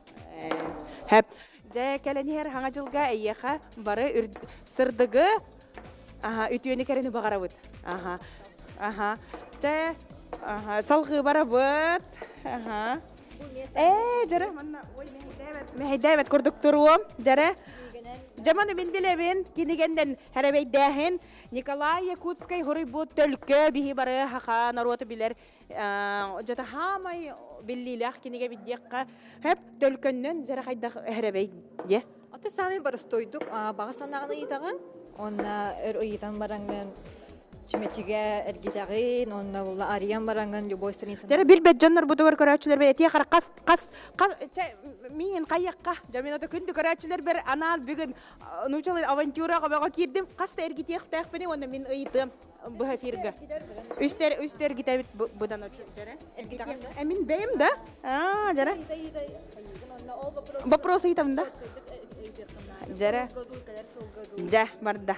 Хэп. Дьэ кэлэн иһэр хаҥа дьылга эйиэхэ бары сырдыгы аха үтүөнү кэрэни баҕарабыт. Аха. Аха. Чэ аха салгыы барабыт. Аха. Ээ, дьэрэ, манна ой мэһэйдээбэт, мэһэйдээбэт курдук туруом, дьэрэ. Дьэ маны мин билэбин, кинигэннэн хэрэбэйдээһин Николай Якутскай хоруйбут төлкө биһи бары хаха норуоту билэр дьата хаамай биллиилээх кинигэ бидиэххэ хэп төлкөннөн дьэрэ хайдах хэрэбэй дьэ. Аты самый боростойдук баҕа санааҕын ыйытаҕын, уонна өр ыйытан бараҥҥын. Чүмэчигэ эргитэҕин, онно була арыйан бараҥҥын любой страницаны. Дьэ билбэт дьоннорбутугар көрөөччүлэр этиэ хара хас хас хас миин хайыахха дьэ мин ото күндү көрөөччүлэрбэр анаан бүгүн нуучалыы авантюра бөҕө киирдим хас да эргитиэхтээхпини уонна мин ыйытыам быһа эфирга үстэр үстэр эргитэбит быдан өттүктэрэ эмин бэйэм да аа дьэрэ вопрос ыйытабын да дьэрэ дьэ барда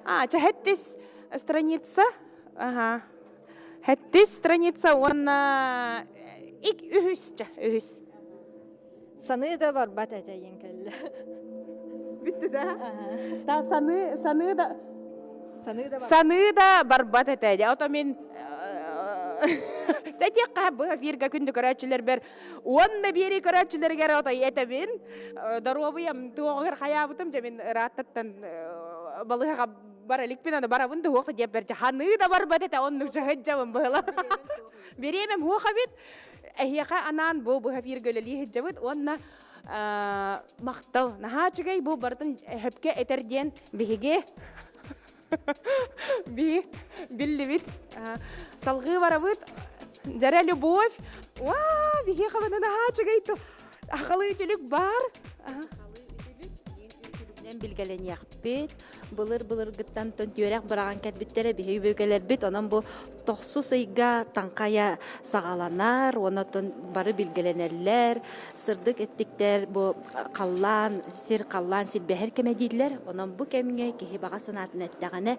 А, чэ, хэттис страница. Ага. Хэттис страница уонна ик үһүс, чэ, үһүс. Саныы да барбат этэ иэн кэллэ. Бүттү да? Та саныы, саныы да Саныы да Саныы да барбат этэ. Дьэ, ото мин Чэ диэххэ бу эфиргэ күндү көрөөччүлэрбэр уонна биэрии көрөөччүлэригэр отой этэбин. Доруобуйам туоҕугар хайаабытым дьэ мин ырааттаттан балыыһаҕа бара иликпин аны барабын да уох диэппэр дьэ ханыы да барбат этэ оннук дьаһыддьабын быһыла. Бириэмэм уох эбит. Эһиэхэ анаан бу быһа эфиргэ үлэлии сылдьабыт уонна махтал. Наһаа үчүгэй бу барытын хөпкө этэр диэн биһиги би биллибит. Салгыы барабыт. Дьэрэ любовь. Уа, биһиэхэ баны наһаа үчүгэй Ахалыы үтүлүк баар. Үтүлүгүнэн билгэлэниэхпит. Былыр-былыргыттан түөрэх быраҕан кэлбиттэрэ биһиги өбүгэлэрбит. Онон бу тохсус ыйга таҥхайа саҕаланар, онон бары билгэлэнэллэр. Сырдык эттиктэр бу халлаан, сир халлаан силбэһэр кэмэ дииллэр. Онон бу кэмҥэ киһи баҕа санаатын эттэҕинэ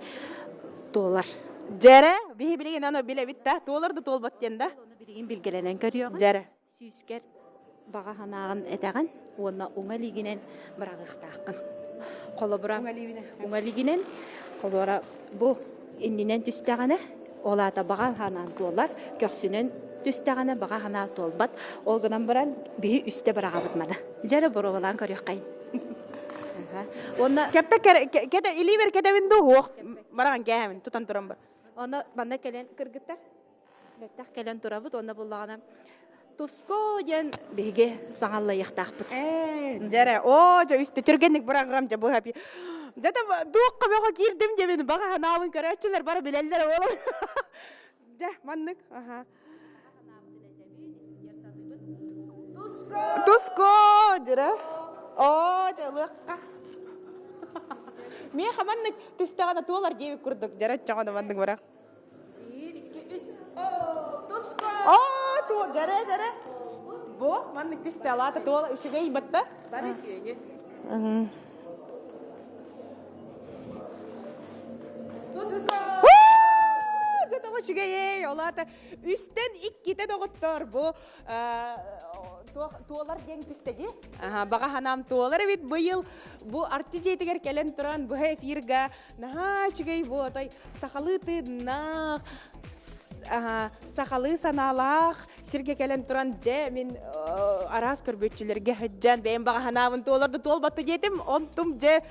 туолар. Дьэрэ, биһи билигин аны билэбит да, туолар да туолбат диэн да. Ону билигин билгэлэнэн көрүөҕүн. Дьэрэ. Сүүскэр баҕа санааҕын этэҕин уонна уҥа илиигинэн быраҕыахтааххын. Холобура, уҥа илиигинэн, холобура, бу иннинэн түстэҕинэ, ол аата баҕа санаан туолар, көхсүнэн түстэҕинэ баҕа санаа туолбат. Ол гынан баран биһи үстэ быраҕабыт маны. Дьэ эрэ боруобалаан көрүөххэйин. Уонна Кэппэ кэтэ илиибэр кэтэбин дуу уох бараҕан кээһэбин тутан туран бар. Онно манна кэлэн кыргыттар Бэттэх кэлэн турабыт уонна буллаҕына Туско диэн биһиги саҥаллайыахтаахпыт. Дьэрэ, оо, дьэ үстэ түргэнник быраҕыам дьэ быһа Дьэ туохха бөҕө киирдим диэбин баҕа санаабын көрөөччүлэр бары билэллэр буолар. Дьэ, маннык. Аха. Туско! Дьэрэ. Оо, дьэ ылыахха. Миэхэ маннык түстэҕинэ туолар диэбит курдук дьэрэ чоҕоно маннык бырах. Биир, икки, үс. Оо, туска! Оо, ту, дьэрэ, дьэрэ. Бу, маннык түстэ, алаата туола үчүгэй батта. Бары үтүөнү. Туска! Дьэ, тоҕо үчүгэй, олаата үстэн иккитэ доҕоттор бу туолар диэн түстэги. Баҕа санаам туолар эбит быйыл бу Арчы дьиэтигэр кэлэн туран быһа эфирга Наһаа үчүгэй буотай, сахалыы тыыннаах, сахалыы санаалаах сиргэ кэлэн туран дьэ мин араас көрбүөччүлэргэ сылдьан бэйэм баҕа санаабын туолар да туолбатты диэтим, онтум дьэ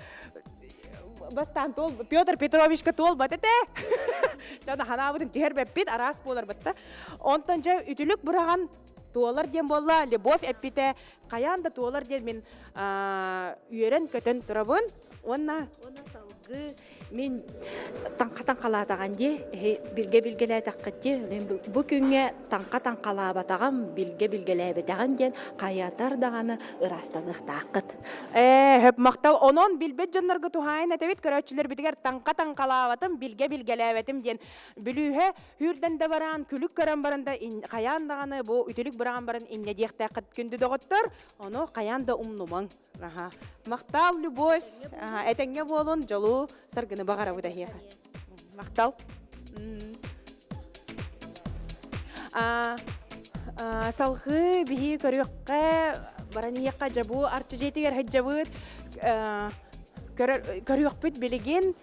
бастаан туол Петр Петровичка туолбат этэ. Дьэ ханаабытын түһэрбэппит, араас буолар батта. Онтон дьэ үтүлүк быраҕан туолар диэн буолла, Любовь эппитэ, хайаан да туолар диэн мин үөрэн-көтөн турабын. Уонна Уонна салгыы мин таҥха таҥхалаатаҕын дии, эһи билгэ билгэлээтэххит дии, бу күҥҥэ таҥха таҥхалаабатаҕым, билгэ билгэлээбэтэҕин диэн хайатар даҕаны ыраастаныахтааххыт. Ээ, хөп махтал. Онон билбэт дьоннорго туһаайан этэбит көрөөччүлэрбитигэр таҥха таҥхалаабатым, билгэ билгэлээбэтим диэн бүлүүһэ Үүрдэн да баран, күлүк көрөн баран да хайаан даҕаны бу үтүлүк быраҕан баран инньэ диэхтээххит күндү доҕоттор, ону хайаан да умнумаҥ. Аха. Махтал, Любовь. Аха, этэҥҥэ буолун, дьолу, саргыны баҕарабыт эһиэхэ. Махтал. Салгыы биһи көрүөххэ, баран иһиэххэ дьабу арчы дьиэтигэр сылдьабыт. Көрүөхпүт билигин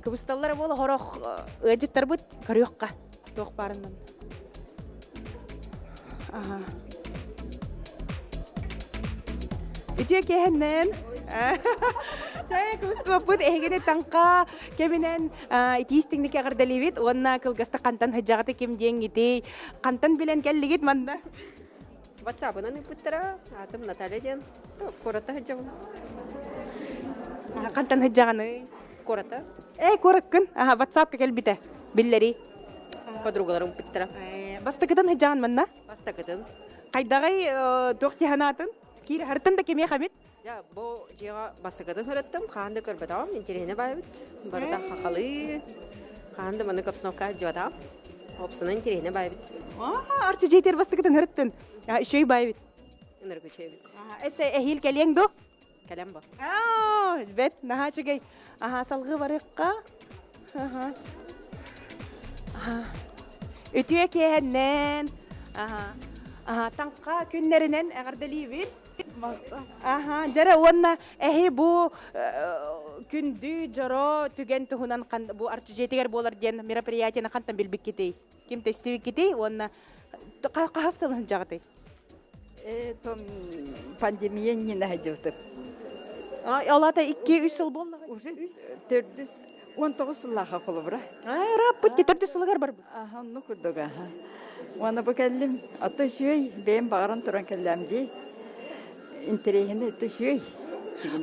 кыбысталлара буола хорох ыалдьыттарбыт көрүөххэ туох баарынан. Аха. Үтүө киэһэннэн Чай кыбыстыбаппыт эһигини таҥха кэминэн итиистиҥник эҕэрдэлиибит уонна кылгаста хантан сыдьаҕыты ким диэҥҥитий хантан билэн кэллигит манна? WhatsApp-ынан ыыппыттара. Аатым Наталья диэн. Куората сылдьабын. Хантан сылдьаҕыный? Куората. Э, куораккын. Аха, WhatsApp-ка кэлбитэ. Биллэрий. Подругаларым ыыппыттара. Бастакытын сылдьаҕын манна? Бастакытын. Хайдаҕай туох дии Киир хартын да кимиэх эбит? Дьэ, бу дьиэҕэ бастакытын сырыттым, хаһан да көрбөтөҕүм, интэриэһинэй баайбыт. Барыта хахалыы, хаһан да маннык обстановка дьыбатаҕым. Опсунан интэриэһинэй баайбыт. Аа, арчы дьиэтигэр бастакытын сырыттын. Үчүгэй баайбыт. Ынырык үчүгэйбит. Эссе эһиил кэлиэҥ ду? Кэлэн бу. Аа, бэт, наһаа үчүгэй. Аха, салгыы барыахха. Аха. Аха. Үтүө киэһэннэн. Аха. Аха, таҥха күннэринэн эҕэрдэлиибит. Аха, дьэрэ уонна эһи бу күндү дьоро түгэн туһунан бу арчы дьиэтигэр буолар диэн мероприятиены хантан билбиккитий? Ким тестибиккитий уонна хаһыс сыл сылдьаҕытый? Э, том пандемия иннинэ сылдьыбытым. Ол ата 2-3 сыл буолла. Уже төрдүс 19 сыллааха холобура. Ырааппыт төрдүс сылыгар барбыт. Аха, онну курдук аха. Уонна бу кэллим. Ото үчүгэй, бэйэм баҕаран туран кэллэм дии. Интэриэһинэй ото үчүгэй.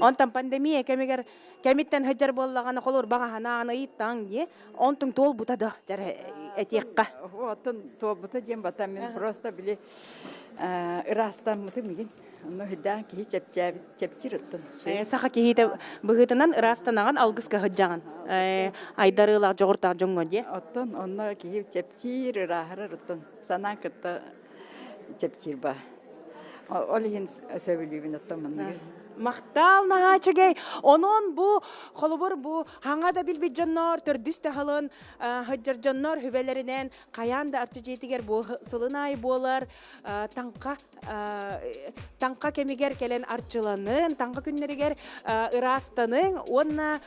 Онтон пандемия кэмигэр кэмиттэн сылдьар буоллаҕына холур баҕаһанаан ыйыттаҥ дии. Онтуҥ туолбута да дьэр этиэххэ. Оттон туолбута диэн бата мин просто били ыраастаммытым игин. Онно үрдээн киһи чэпчээбит, чэпчир оттон. Саха киһитэ быһыытынан ыраастанаҕын алгыска сылдьаҕын. Айдарыылаах дьоҕурдаах дьоҥҥо диэ. Оттон онно киһи чэпчиир, ырааһырар оттон санаан кытта чэпчиир ба. Ол иһин сөбүлүүбүн оттон манныгы. Махтал наһаа үчүгэй. Онон бу холобур бу хаҥа да билбит дьоннор төрдүс таһылын сылдьар дьоннор хүбэлэринэн хайаан да арчы дьиэтигэр бу сылын аайы буолар таҥха таҥха кэмигэр кэлэн арчыланын, таҥха күннэригэр ыраастаныҥ уонна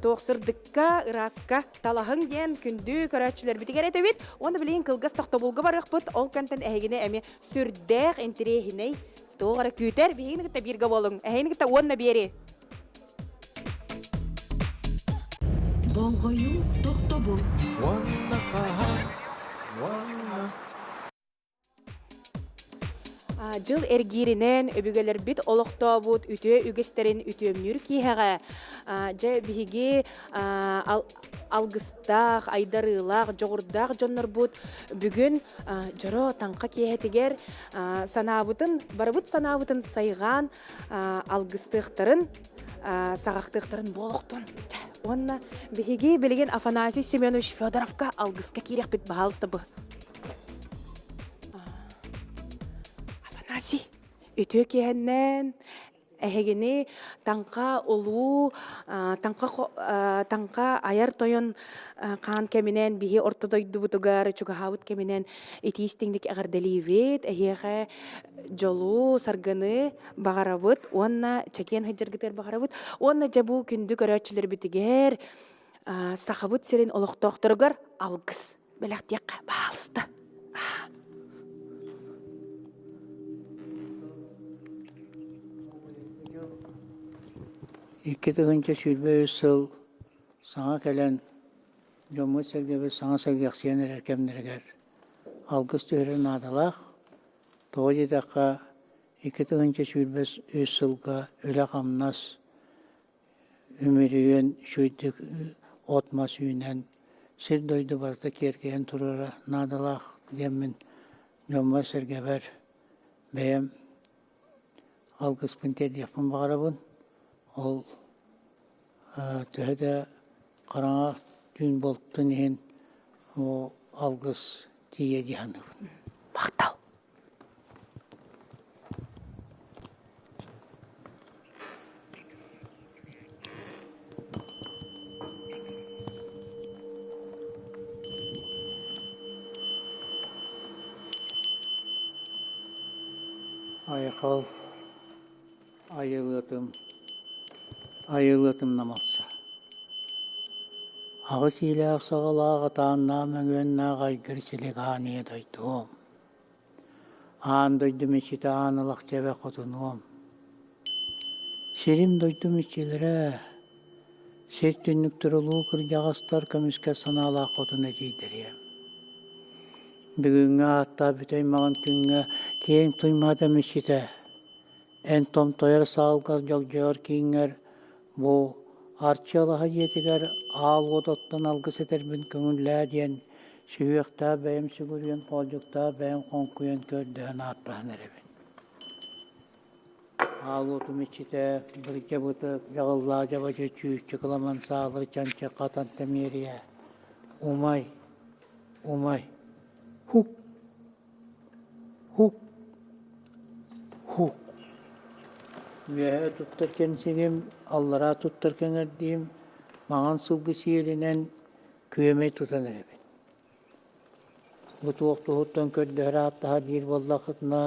туох сырдыкка, ырааска талаһыҥ диэн күндү көрөөччүлэрбитигэр этэбит. Уонна билигин кылгас тохтобулга барыахпыт. Ол кэнтэн эһигини эмиэ сүрдээх интэриэһинэй туох эрэ күүтэр. Биһигини кытта бииргэ буолуҥ. Эһигини кытта уонна биэри. Болҕойуу тохтобул. Уонна хаһан, уонна Дьыл эргииринэн өбүгэлэрбит олохтообут үтүө үгэстэрин үтүөмнүүр киэһэҕэ дьэ биһиги алгыстаах, айдарыылаах, дьоҕурдаах дьоннорбут бүгүн дьоро таҥха киэһэтигэр санаабытын, барыбыт санаабытын сайҕаан алгыстыахтарын, саҕахтыахтарын буолуохтун. Уонна биһиги билигин Афанасий Семенович Федоровка алгыска киириэхпит баһаалыста бу. Афанасий, үтүө киэһэннэн эһигини таҥха улуу таҥха таҥха айар тойон хаан кэминэн биһи орто дойдубутугар чугаһаабыт кэминэн итии истиҥник эҕэрдэлиибит эһиэхэ дьолу саргыны баҕарабыт уонна чэгиэн сылдьаргытыгар баҕарабыт уонна дьэ бу күндү көрөөччүлэрбитигэр сахабыт сирин олохтоохторугар алгыс бэлэхтиэххэ баалыста. 2023 сыл саҥа кэлэн дьоммут-сэргэбит саҥа сэргэхсийэн эрэр кэмнэригэр алгыс түһэрэр наадалаах. Тоҕо диэтэххэ, 2023 сылга үлэ-хамнас Үмүрүйэн үчүгэйдик от-мас үүнэн, сир-дойду барыта киэркэйэн турара наадалаах диэммин дьоммор-сэргэбэр бэйэм алгыспын тиэрдиэхпин баҕарабын. Ол төһө да хараҥа түүн буолтун иһин ол алгыс тиийиэ дии саныыбын. Махтал. Айхал айылыатым айылыатым намалса Аҕыс иилээх саҕалаах атааннаах мөҥүөннээх айгыр силик аан ийэ дойдуом Аан дойдум иччитэ аан ылахча хотунуом Сирим-дойдум иччилэрэ, сир түннүктэр улуу кырдьаҕастар көмүскэл санаалаах хотун эдьиийдэриэм. Бүгүҥҥү ааттаах бүтэй маҕан күҥҥэ Киэҥ Туймаада мичитэ, эн томтойор саалгар дьогдьойор кииҥҥэр бу Арчы алаһа дьиэтигэр аал уот оттон алгыс этэрбин көҥүллээ диэн сүһүөхтээх бэйэм сүгүрүйэн, хоолдьуктаах бэйэм хоҥкуйан көрдөһөн ааттаһан эрэбин. Аал уотум иччитэ, бырдьа бытык, дьаҕыллаа дьабадьы чүүччү кыламан саалыр чанчы хатан тэмиэрийэ, умай, умай, хук, хук, хук. Үөһэ туттар кэнсигим, аллараа туттар кэҥэрдиим, маҥан сылгы сиэлинэн күөмэй тутан эрэбин. Бу туох туһуттан көрдөһөр ааттаһар диир буоллаххытына,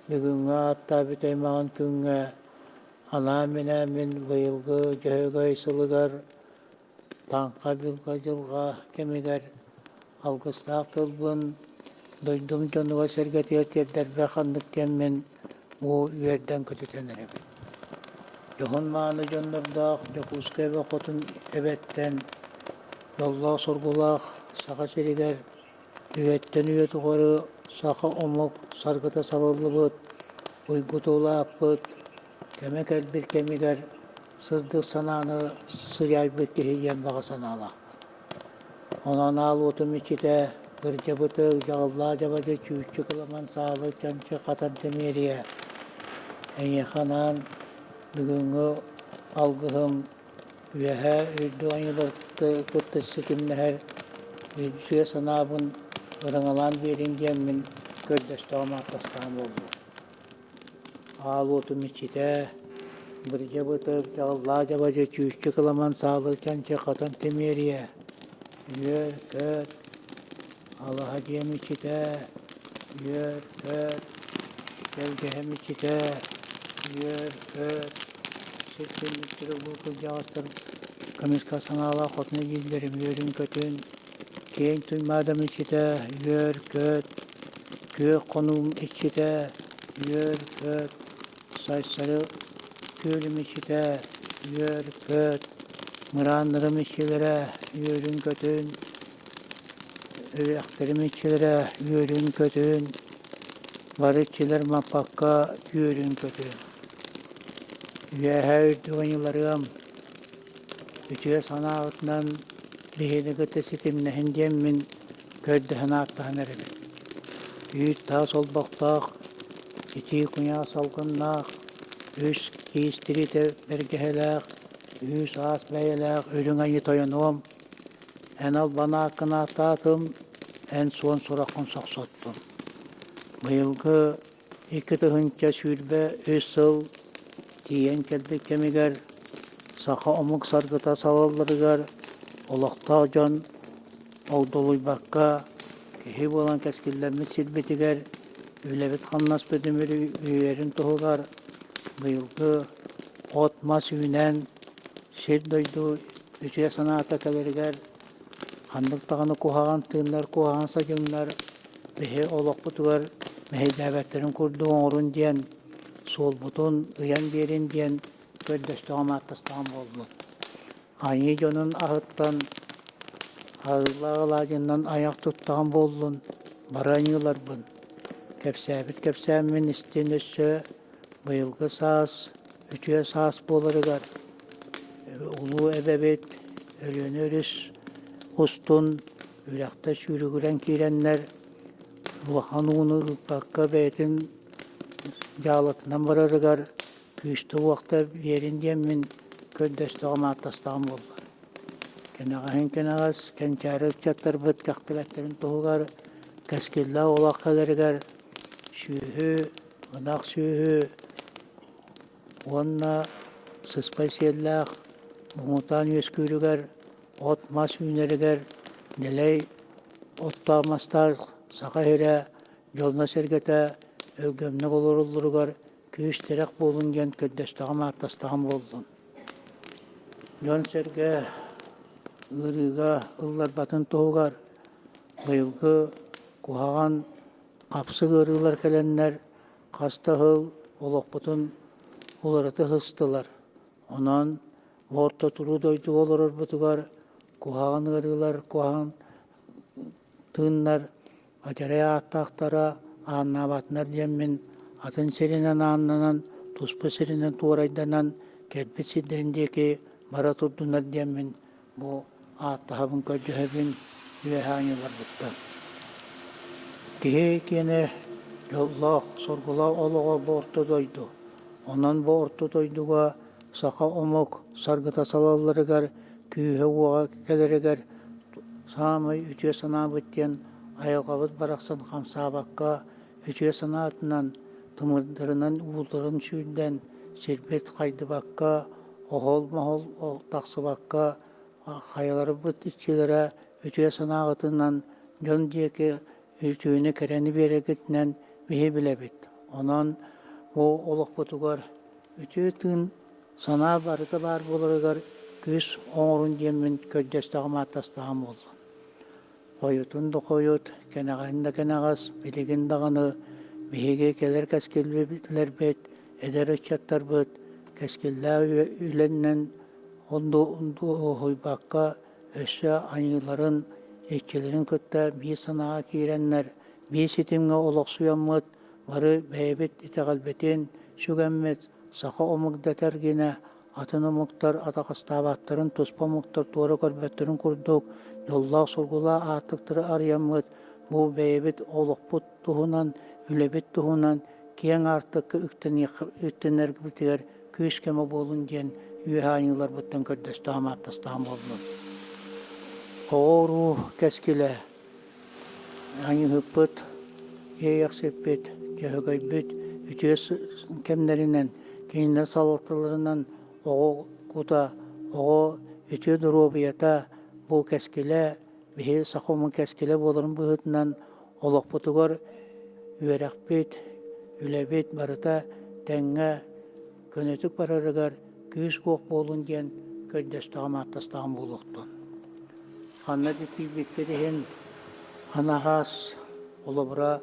бүгүҥҥү ааттаабыт аймаҕын күҥҥэ анаан-минээммин быйылгы Дьөһөгөй сылыгар Таҥха билгэ дьылҕа кэмигэр алгыстаах тылбын дойдум дьонугар-сэргэтигэр тиэрдэрбэр ханнык диэммин бу үөрдэн көтүтэн эрэбин. Дьоһун-мааны дьоннордоох Дьокуускай эбэ хотун эбэттэн Дьоллоох-соргулаах Саха сиригэр үйэттэн үйэ тухары саха омук саргыта салаллыбыт, уйгута улааппыт, кэмэ кэлбит кэмигэр сырдык санааны сыдьаайбыт киһи диэн баҕа санаалаахпын. Онон аал уотум иччитэ Бырдьабытык, Дьаҕыллаах дьабадьы, Чүүччү кыламан саалы, Чанчы хатан тэмиэрийэ эйиэхэ анаан бүгүҥҥү алгыһым Үөһээ үрдүк айыылары кытта ситимнэһэр үтүө санаабын ырыҥалаан биэриҥ диэммин көрдөстөҕүм ааттастаҕым буоллун. Аал уотум иччитэ, бырдьа бытык, дьаҕыллаах дьабадьы, чүүччү кыламан саалы чанчы хатан тимиэрийэ, үөр-көт, алаһа дьиэм иччитэ, үөр-көт, тэлгэһэм иччитэ, үөр-көт, сир түннүктэрэ улуу кырдьаҕастар көмүскэ санаалаах хотун эдьиийдэрим үөрүн-көтүн, киэҥ Туймаадам иччитэ, үөр-көт, күөх хонуум иччитэ, үөр-көт, Сайсары күөлүм иччитэ, үөр-көт, мырааннарым иччилэрэ, үөрүн-көтүн, Үрэхтэрим иччилэрэ үөрүн-көтүн, бары иччилэр маппакка үөрүн-көтүн. Үөһээ үрдүк аньыыларыам, үтүө санааҕытынан биһини кытта ситимнэһин диэммин көрдөһөн ааттаһан эрэбин. Үүт-таас олбохтоох, итии куйаас салгыннаах, үс киис тириитэ бэргэһэлээх, үүс-аас бэйэлээх үрүҥ айыы тойонуом, Эн албанааккын ааттаатым, эн суон сураххын сохсоттум. Быйылгы 2023 сыл тиийэн кэлбит кэмигэр саха омук саргыта салалларыгар олохтоох дьон огдолуйбакка киһи буолан кэскиллэммит сирбитигэр үлэбит-хамнаспыт үмүрүйэрин туһугар быйылгы от-мас үүнэн сир-дойду үтүө санаата кэлэригэр ханнык даҕаны куһаҕан тыыннар, куһаҕан садьыҥнар биһи олохпутугар мэһэйдээбэттэрин курдук оҥорун диэн суолбутун ыйан биэрин диэн көрдөстөҕүм ааттастаҕым буоллун. Айыы дьонун аһыттан арыылаах алаадьыннан айах туттаҕым буоллун, бары айыыларбын. Кэпсээбит кэпсээммин истин өссө быйылгы саас үтүө саас буоларыгар улуу эбэбит Өлүөнэ өрүс устун үрэхтэ сүүрүгүрэн киирэннэр улахан ууну ыыппакка бэйэтин дьаалатынан барарыгар күүстэ-уохта биэрин диэммин көрдөстөҕүм ааттастаҕым буолла. Кэнэҕэһин кэнэҕэс кэнчээри ыччаттарбыт кэхтибэттэрин туһугар кэскиллээх олох кэлэригэр сүөһү, ынах сүөһү уонна сыспай сиэллээх муҥутаан үөскүүрүгэр, от-мас үүнэригэр дэлэй оттоох-мастаах Саха сирэ дьоно-сэргэтэ өлгөмнүк олороллоругар күүс-тирэх буолун диэн көрдөстөҕүм-ааттастаҕым буоллун. Дьон-сэргэ ыарыыга ылларбатын туһугар быйылгы куһаҕан хапсык ыарыылар кэлэннэр хас да сыл олохпутун уларыта сыстылар. Онон орто туруу дойдуга олорорбутугар куһаҕан ыарыылар, куһаҕан тыыннар адьарай ааттаахтара ааннаабатынар диэммин атын сиринэн ааннанан, туспа сиринэн туорайданан кэлбит сирдэрин диэки бара турдунар диэммин бу ааттаһабын көрдөһөбүн үөһэ анньылларбыттан. Киһи киэнэ дьоллоох, соргулаах олоҕо бу орто дойду. Онон бу орто дойдуга саха омук саргыта салалларыгар, күүһэ-уоҕа кэлэригэр саамай үтүө санаабыт диэн айылҕабыт барахсан хамсаабакка үтүө санаатынан, тымырдарынан ууларын сүүрдэн, сирбит хайдыбакка, оһол-моһол тахсыбакка, хайаларбыт иччилэрэ үтүө санааҕытынан дьон диэки үтүөнү кэрэни биэрэргитинэн биһи билэбит. Онон бу олохпутугар үтүө тыын санаа барыта баар буоларыгар күүс оҥорун диэммин көрдөстөҕүм ааттастаҕым буолла. Хойутун да хойут, кэнэҕэһин да кэнэҕэс, билигин даҕаны биһиги кэлэр кэскиллэрбит, эдэр ыччаттарбыт кэскиллээх үлэннэн дуоһуйбакка өссө айыыларын, иччилэрин кытта биир санааҕа киирэннэр, биир ситимҥэ олохсуйаммыт, бары бэйэбит итэҕэлбитин сүгэммит, саха омук дэтэр гинэ атын омуктар атаҕастаабаттарын, туспа омуктар туора көрбөттөрүн курдук дьоллоох-соргулаах аартыктары арыйаммыт, бу бэйэбит олохпут туһунан, үлэбит туһунан киэҥ аартыкка үктэнэрбитигэр күүс-көмө буолун диэн үөһэ аньыыларбыттан көрдөстөҕүм ааттастаҕым буоллун. Оҕо-уруу кэскилэ Аньыһыппыт, иэйэхсиппит, дьөһөгөйбүт үтүө кэмнэринэн, кинилэр салалталарынан оҕо кута, оҕо үтүө доруобуйата бу кэскилэ, биһи саха омук кэскилэ буоларын быһыытынан олохпутугар үөрэхпит, үлэбит барыта тэҥҥэ көнөтүк барарыгар күүс-уох буолун диэн көрдөстөҕүм ааттастаҕым буолуохтун. Ханна да тиийбиппит иһин анаһаас, холобура,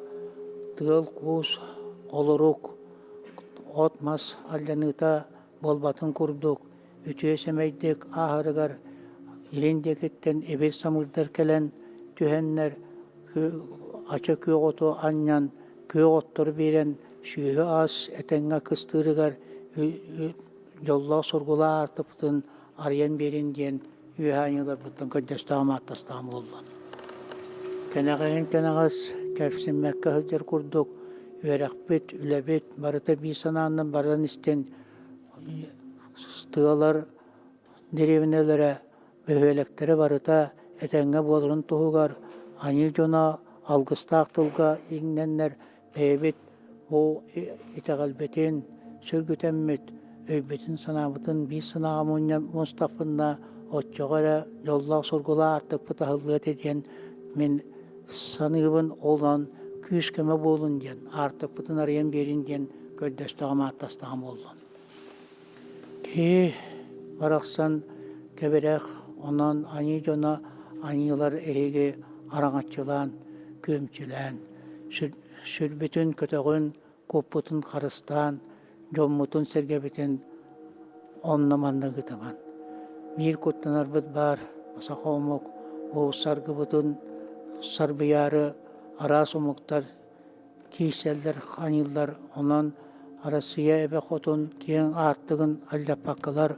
тыал-куус, холорук, от-мас алдьаныыта буолбатын курдук үтүө сэмэйдик ааһарыгар илин диэкиттэн эбир самыырдар кэлэн түһэннэр ача күөх оту анньан, күөх оттору биэрэн сүөһү-ас этэҥҥэ кыстыырыгар дьоллоох-соргулаах аартыкпытын арыйан биэрин диэн үөһэ аньыыларбыттан көрдөстөҕүм ааттастаҕым буолла. Кэнэҕэһин кэнэҕэс кэпсиммэккэ сылдьар курдук үөрэхпит, үлэбит барыта биир санаанан баран истин тыалар дэриэбинэлэрэ, бөһүөлэктэрэ барыта этэҥҥэ буоларын туһугар аньыы дьоно алгыстаах тылга иҥнэннэр бэйэбит бу итэҕэлбитин сүргүтэммит, өйбүтүн-санаабытын биир санааҕа мунньустахпына, оччоҕо эрэ дьоллоох-соргулаах аартыкпыт аһыллыа этэ диэн мин саныыбын, онон күүс-көмө буолун диэн, аартыкпытын арыйан биэрин диэн көрдөстөҕүм, ааттастаҕым буоллун. Киһи барахсан кэбирэх, онон аньыы дьоно аньыылар эһиги араҥаччылаан, күөмчүлээн, сүрбүтүн көтөҕүн, куппутун харыстаан, дьоммутун-сэргэбитин онно-манна ыытыман. Биир куттанарбыт баар, саха омук бу саргыбытын сарбыйаары араас омуктар киирсэллэр, ханыыллар. Онон Арассыыйа эбэ хотун киэҥ аартыгын алдьаппаккалар,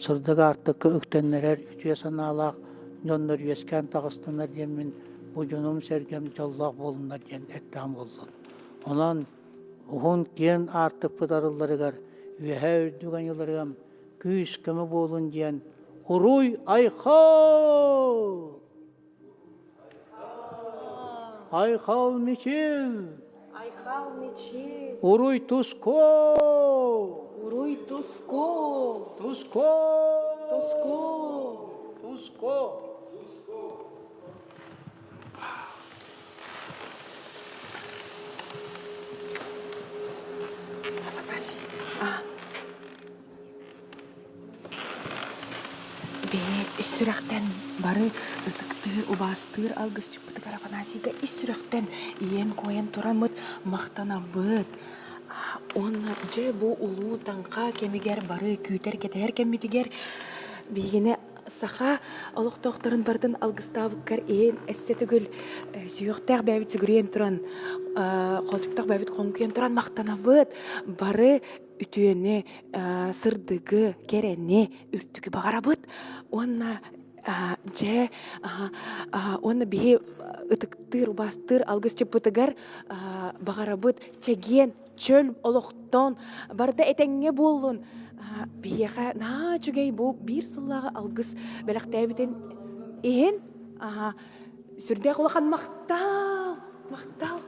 сырдык аартыкка үктэннэрэр үтүө санаалаах дьоннор үөскээн таҕыстыннар диэммин бу дьонум-сэргэм дьоллоох буоллуннар диэн эттэҕим буоллун. Онон уһун киэҥ аартыкпыт арылларыгар, үөһээ үрдүк аньыыларыгар күүс-көмө буолун диэн уруй-айхал! Айхал Мичил! Айхал Мичил! Уруй Туско! Уруй Туско! Туско! Туско! Туско! Афанасий, а, Бэйэ ис сүрэхтэн бары ытыктыыр, убаастыыр алгысчыппытыгар Афанасийга ис сүрэхтэн ийэн-куойан тураммыт махтанабыт. Уонна дьэ бу улуу таҥха кэмигэр бары күүтэр-кэтэһэр кэммитигэр биһигини Саха олохтоохторун барытын алгыстаабыккар иһин эссе төгүл сүһүөхтээх бэйэбит сүгүрүйэн туран, холчуктаах бэйэбит хоҥкуйан туран махтанабыт. Бары үтүөнү, сырдыгы, кэрэни, үрдүгү баҕарабыт. Уонна дьэ, уонна биһи ытыктыыр, убаастыыр алгысчыппытыгар баҕарабыт чэгиэн, чөл олохтон барыта этэҥҥэ буоллун. Биһиэхэ наһаа үчүгэй бу биир сыллааҕы алгыс бэлэхтээбитин иһин сүрдээх улахан махтал, махтал.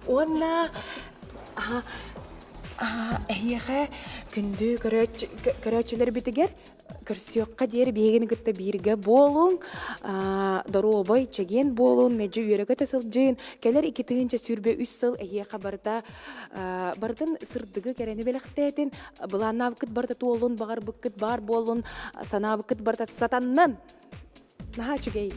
Уонна эһиэхэ күндү көрөөччүлэрбитигэр Көрсүөххэ диэри биһигини кытта бииргэ буолуҥ, доруобай, чэгиэн буолуҥ, мэлдьи үөрэ-көтө сылдьыын. Кэлэр 2023 сыл эһиэхэ барыта барытын сырдыгы кэрэни бэлэхтээтин, былааннаабыккыт барыта туоллун, баҕарбыккыт баар буоллун, санаабыккыт барыта сатаннын! Наһаа үчүгэй!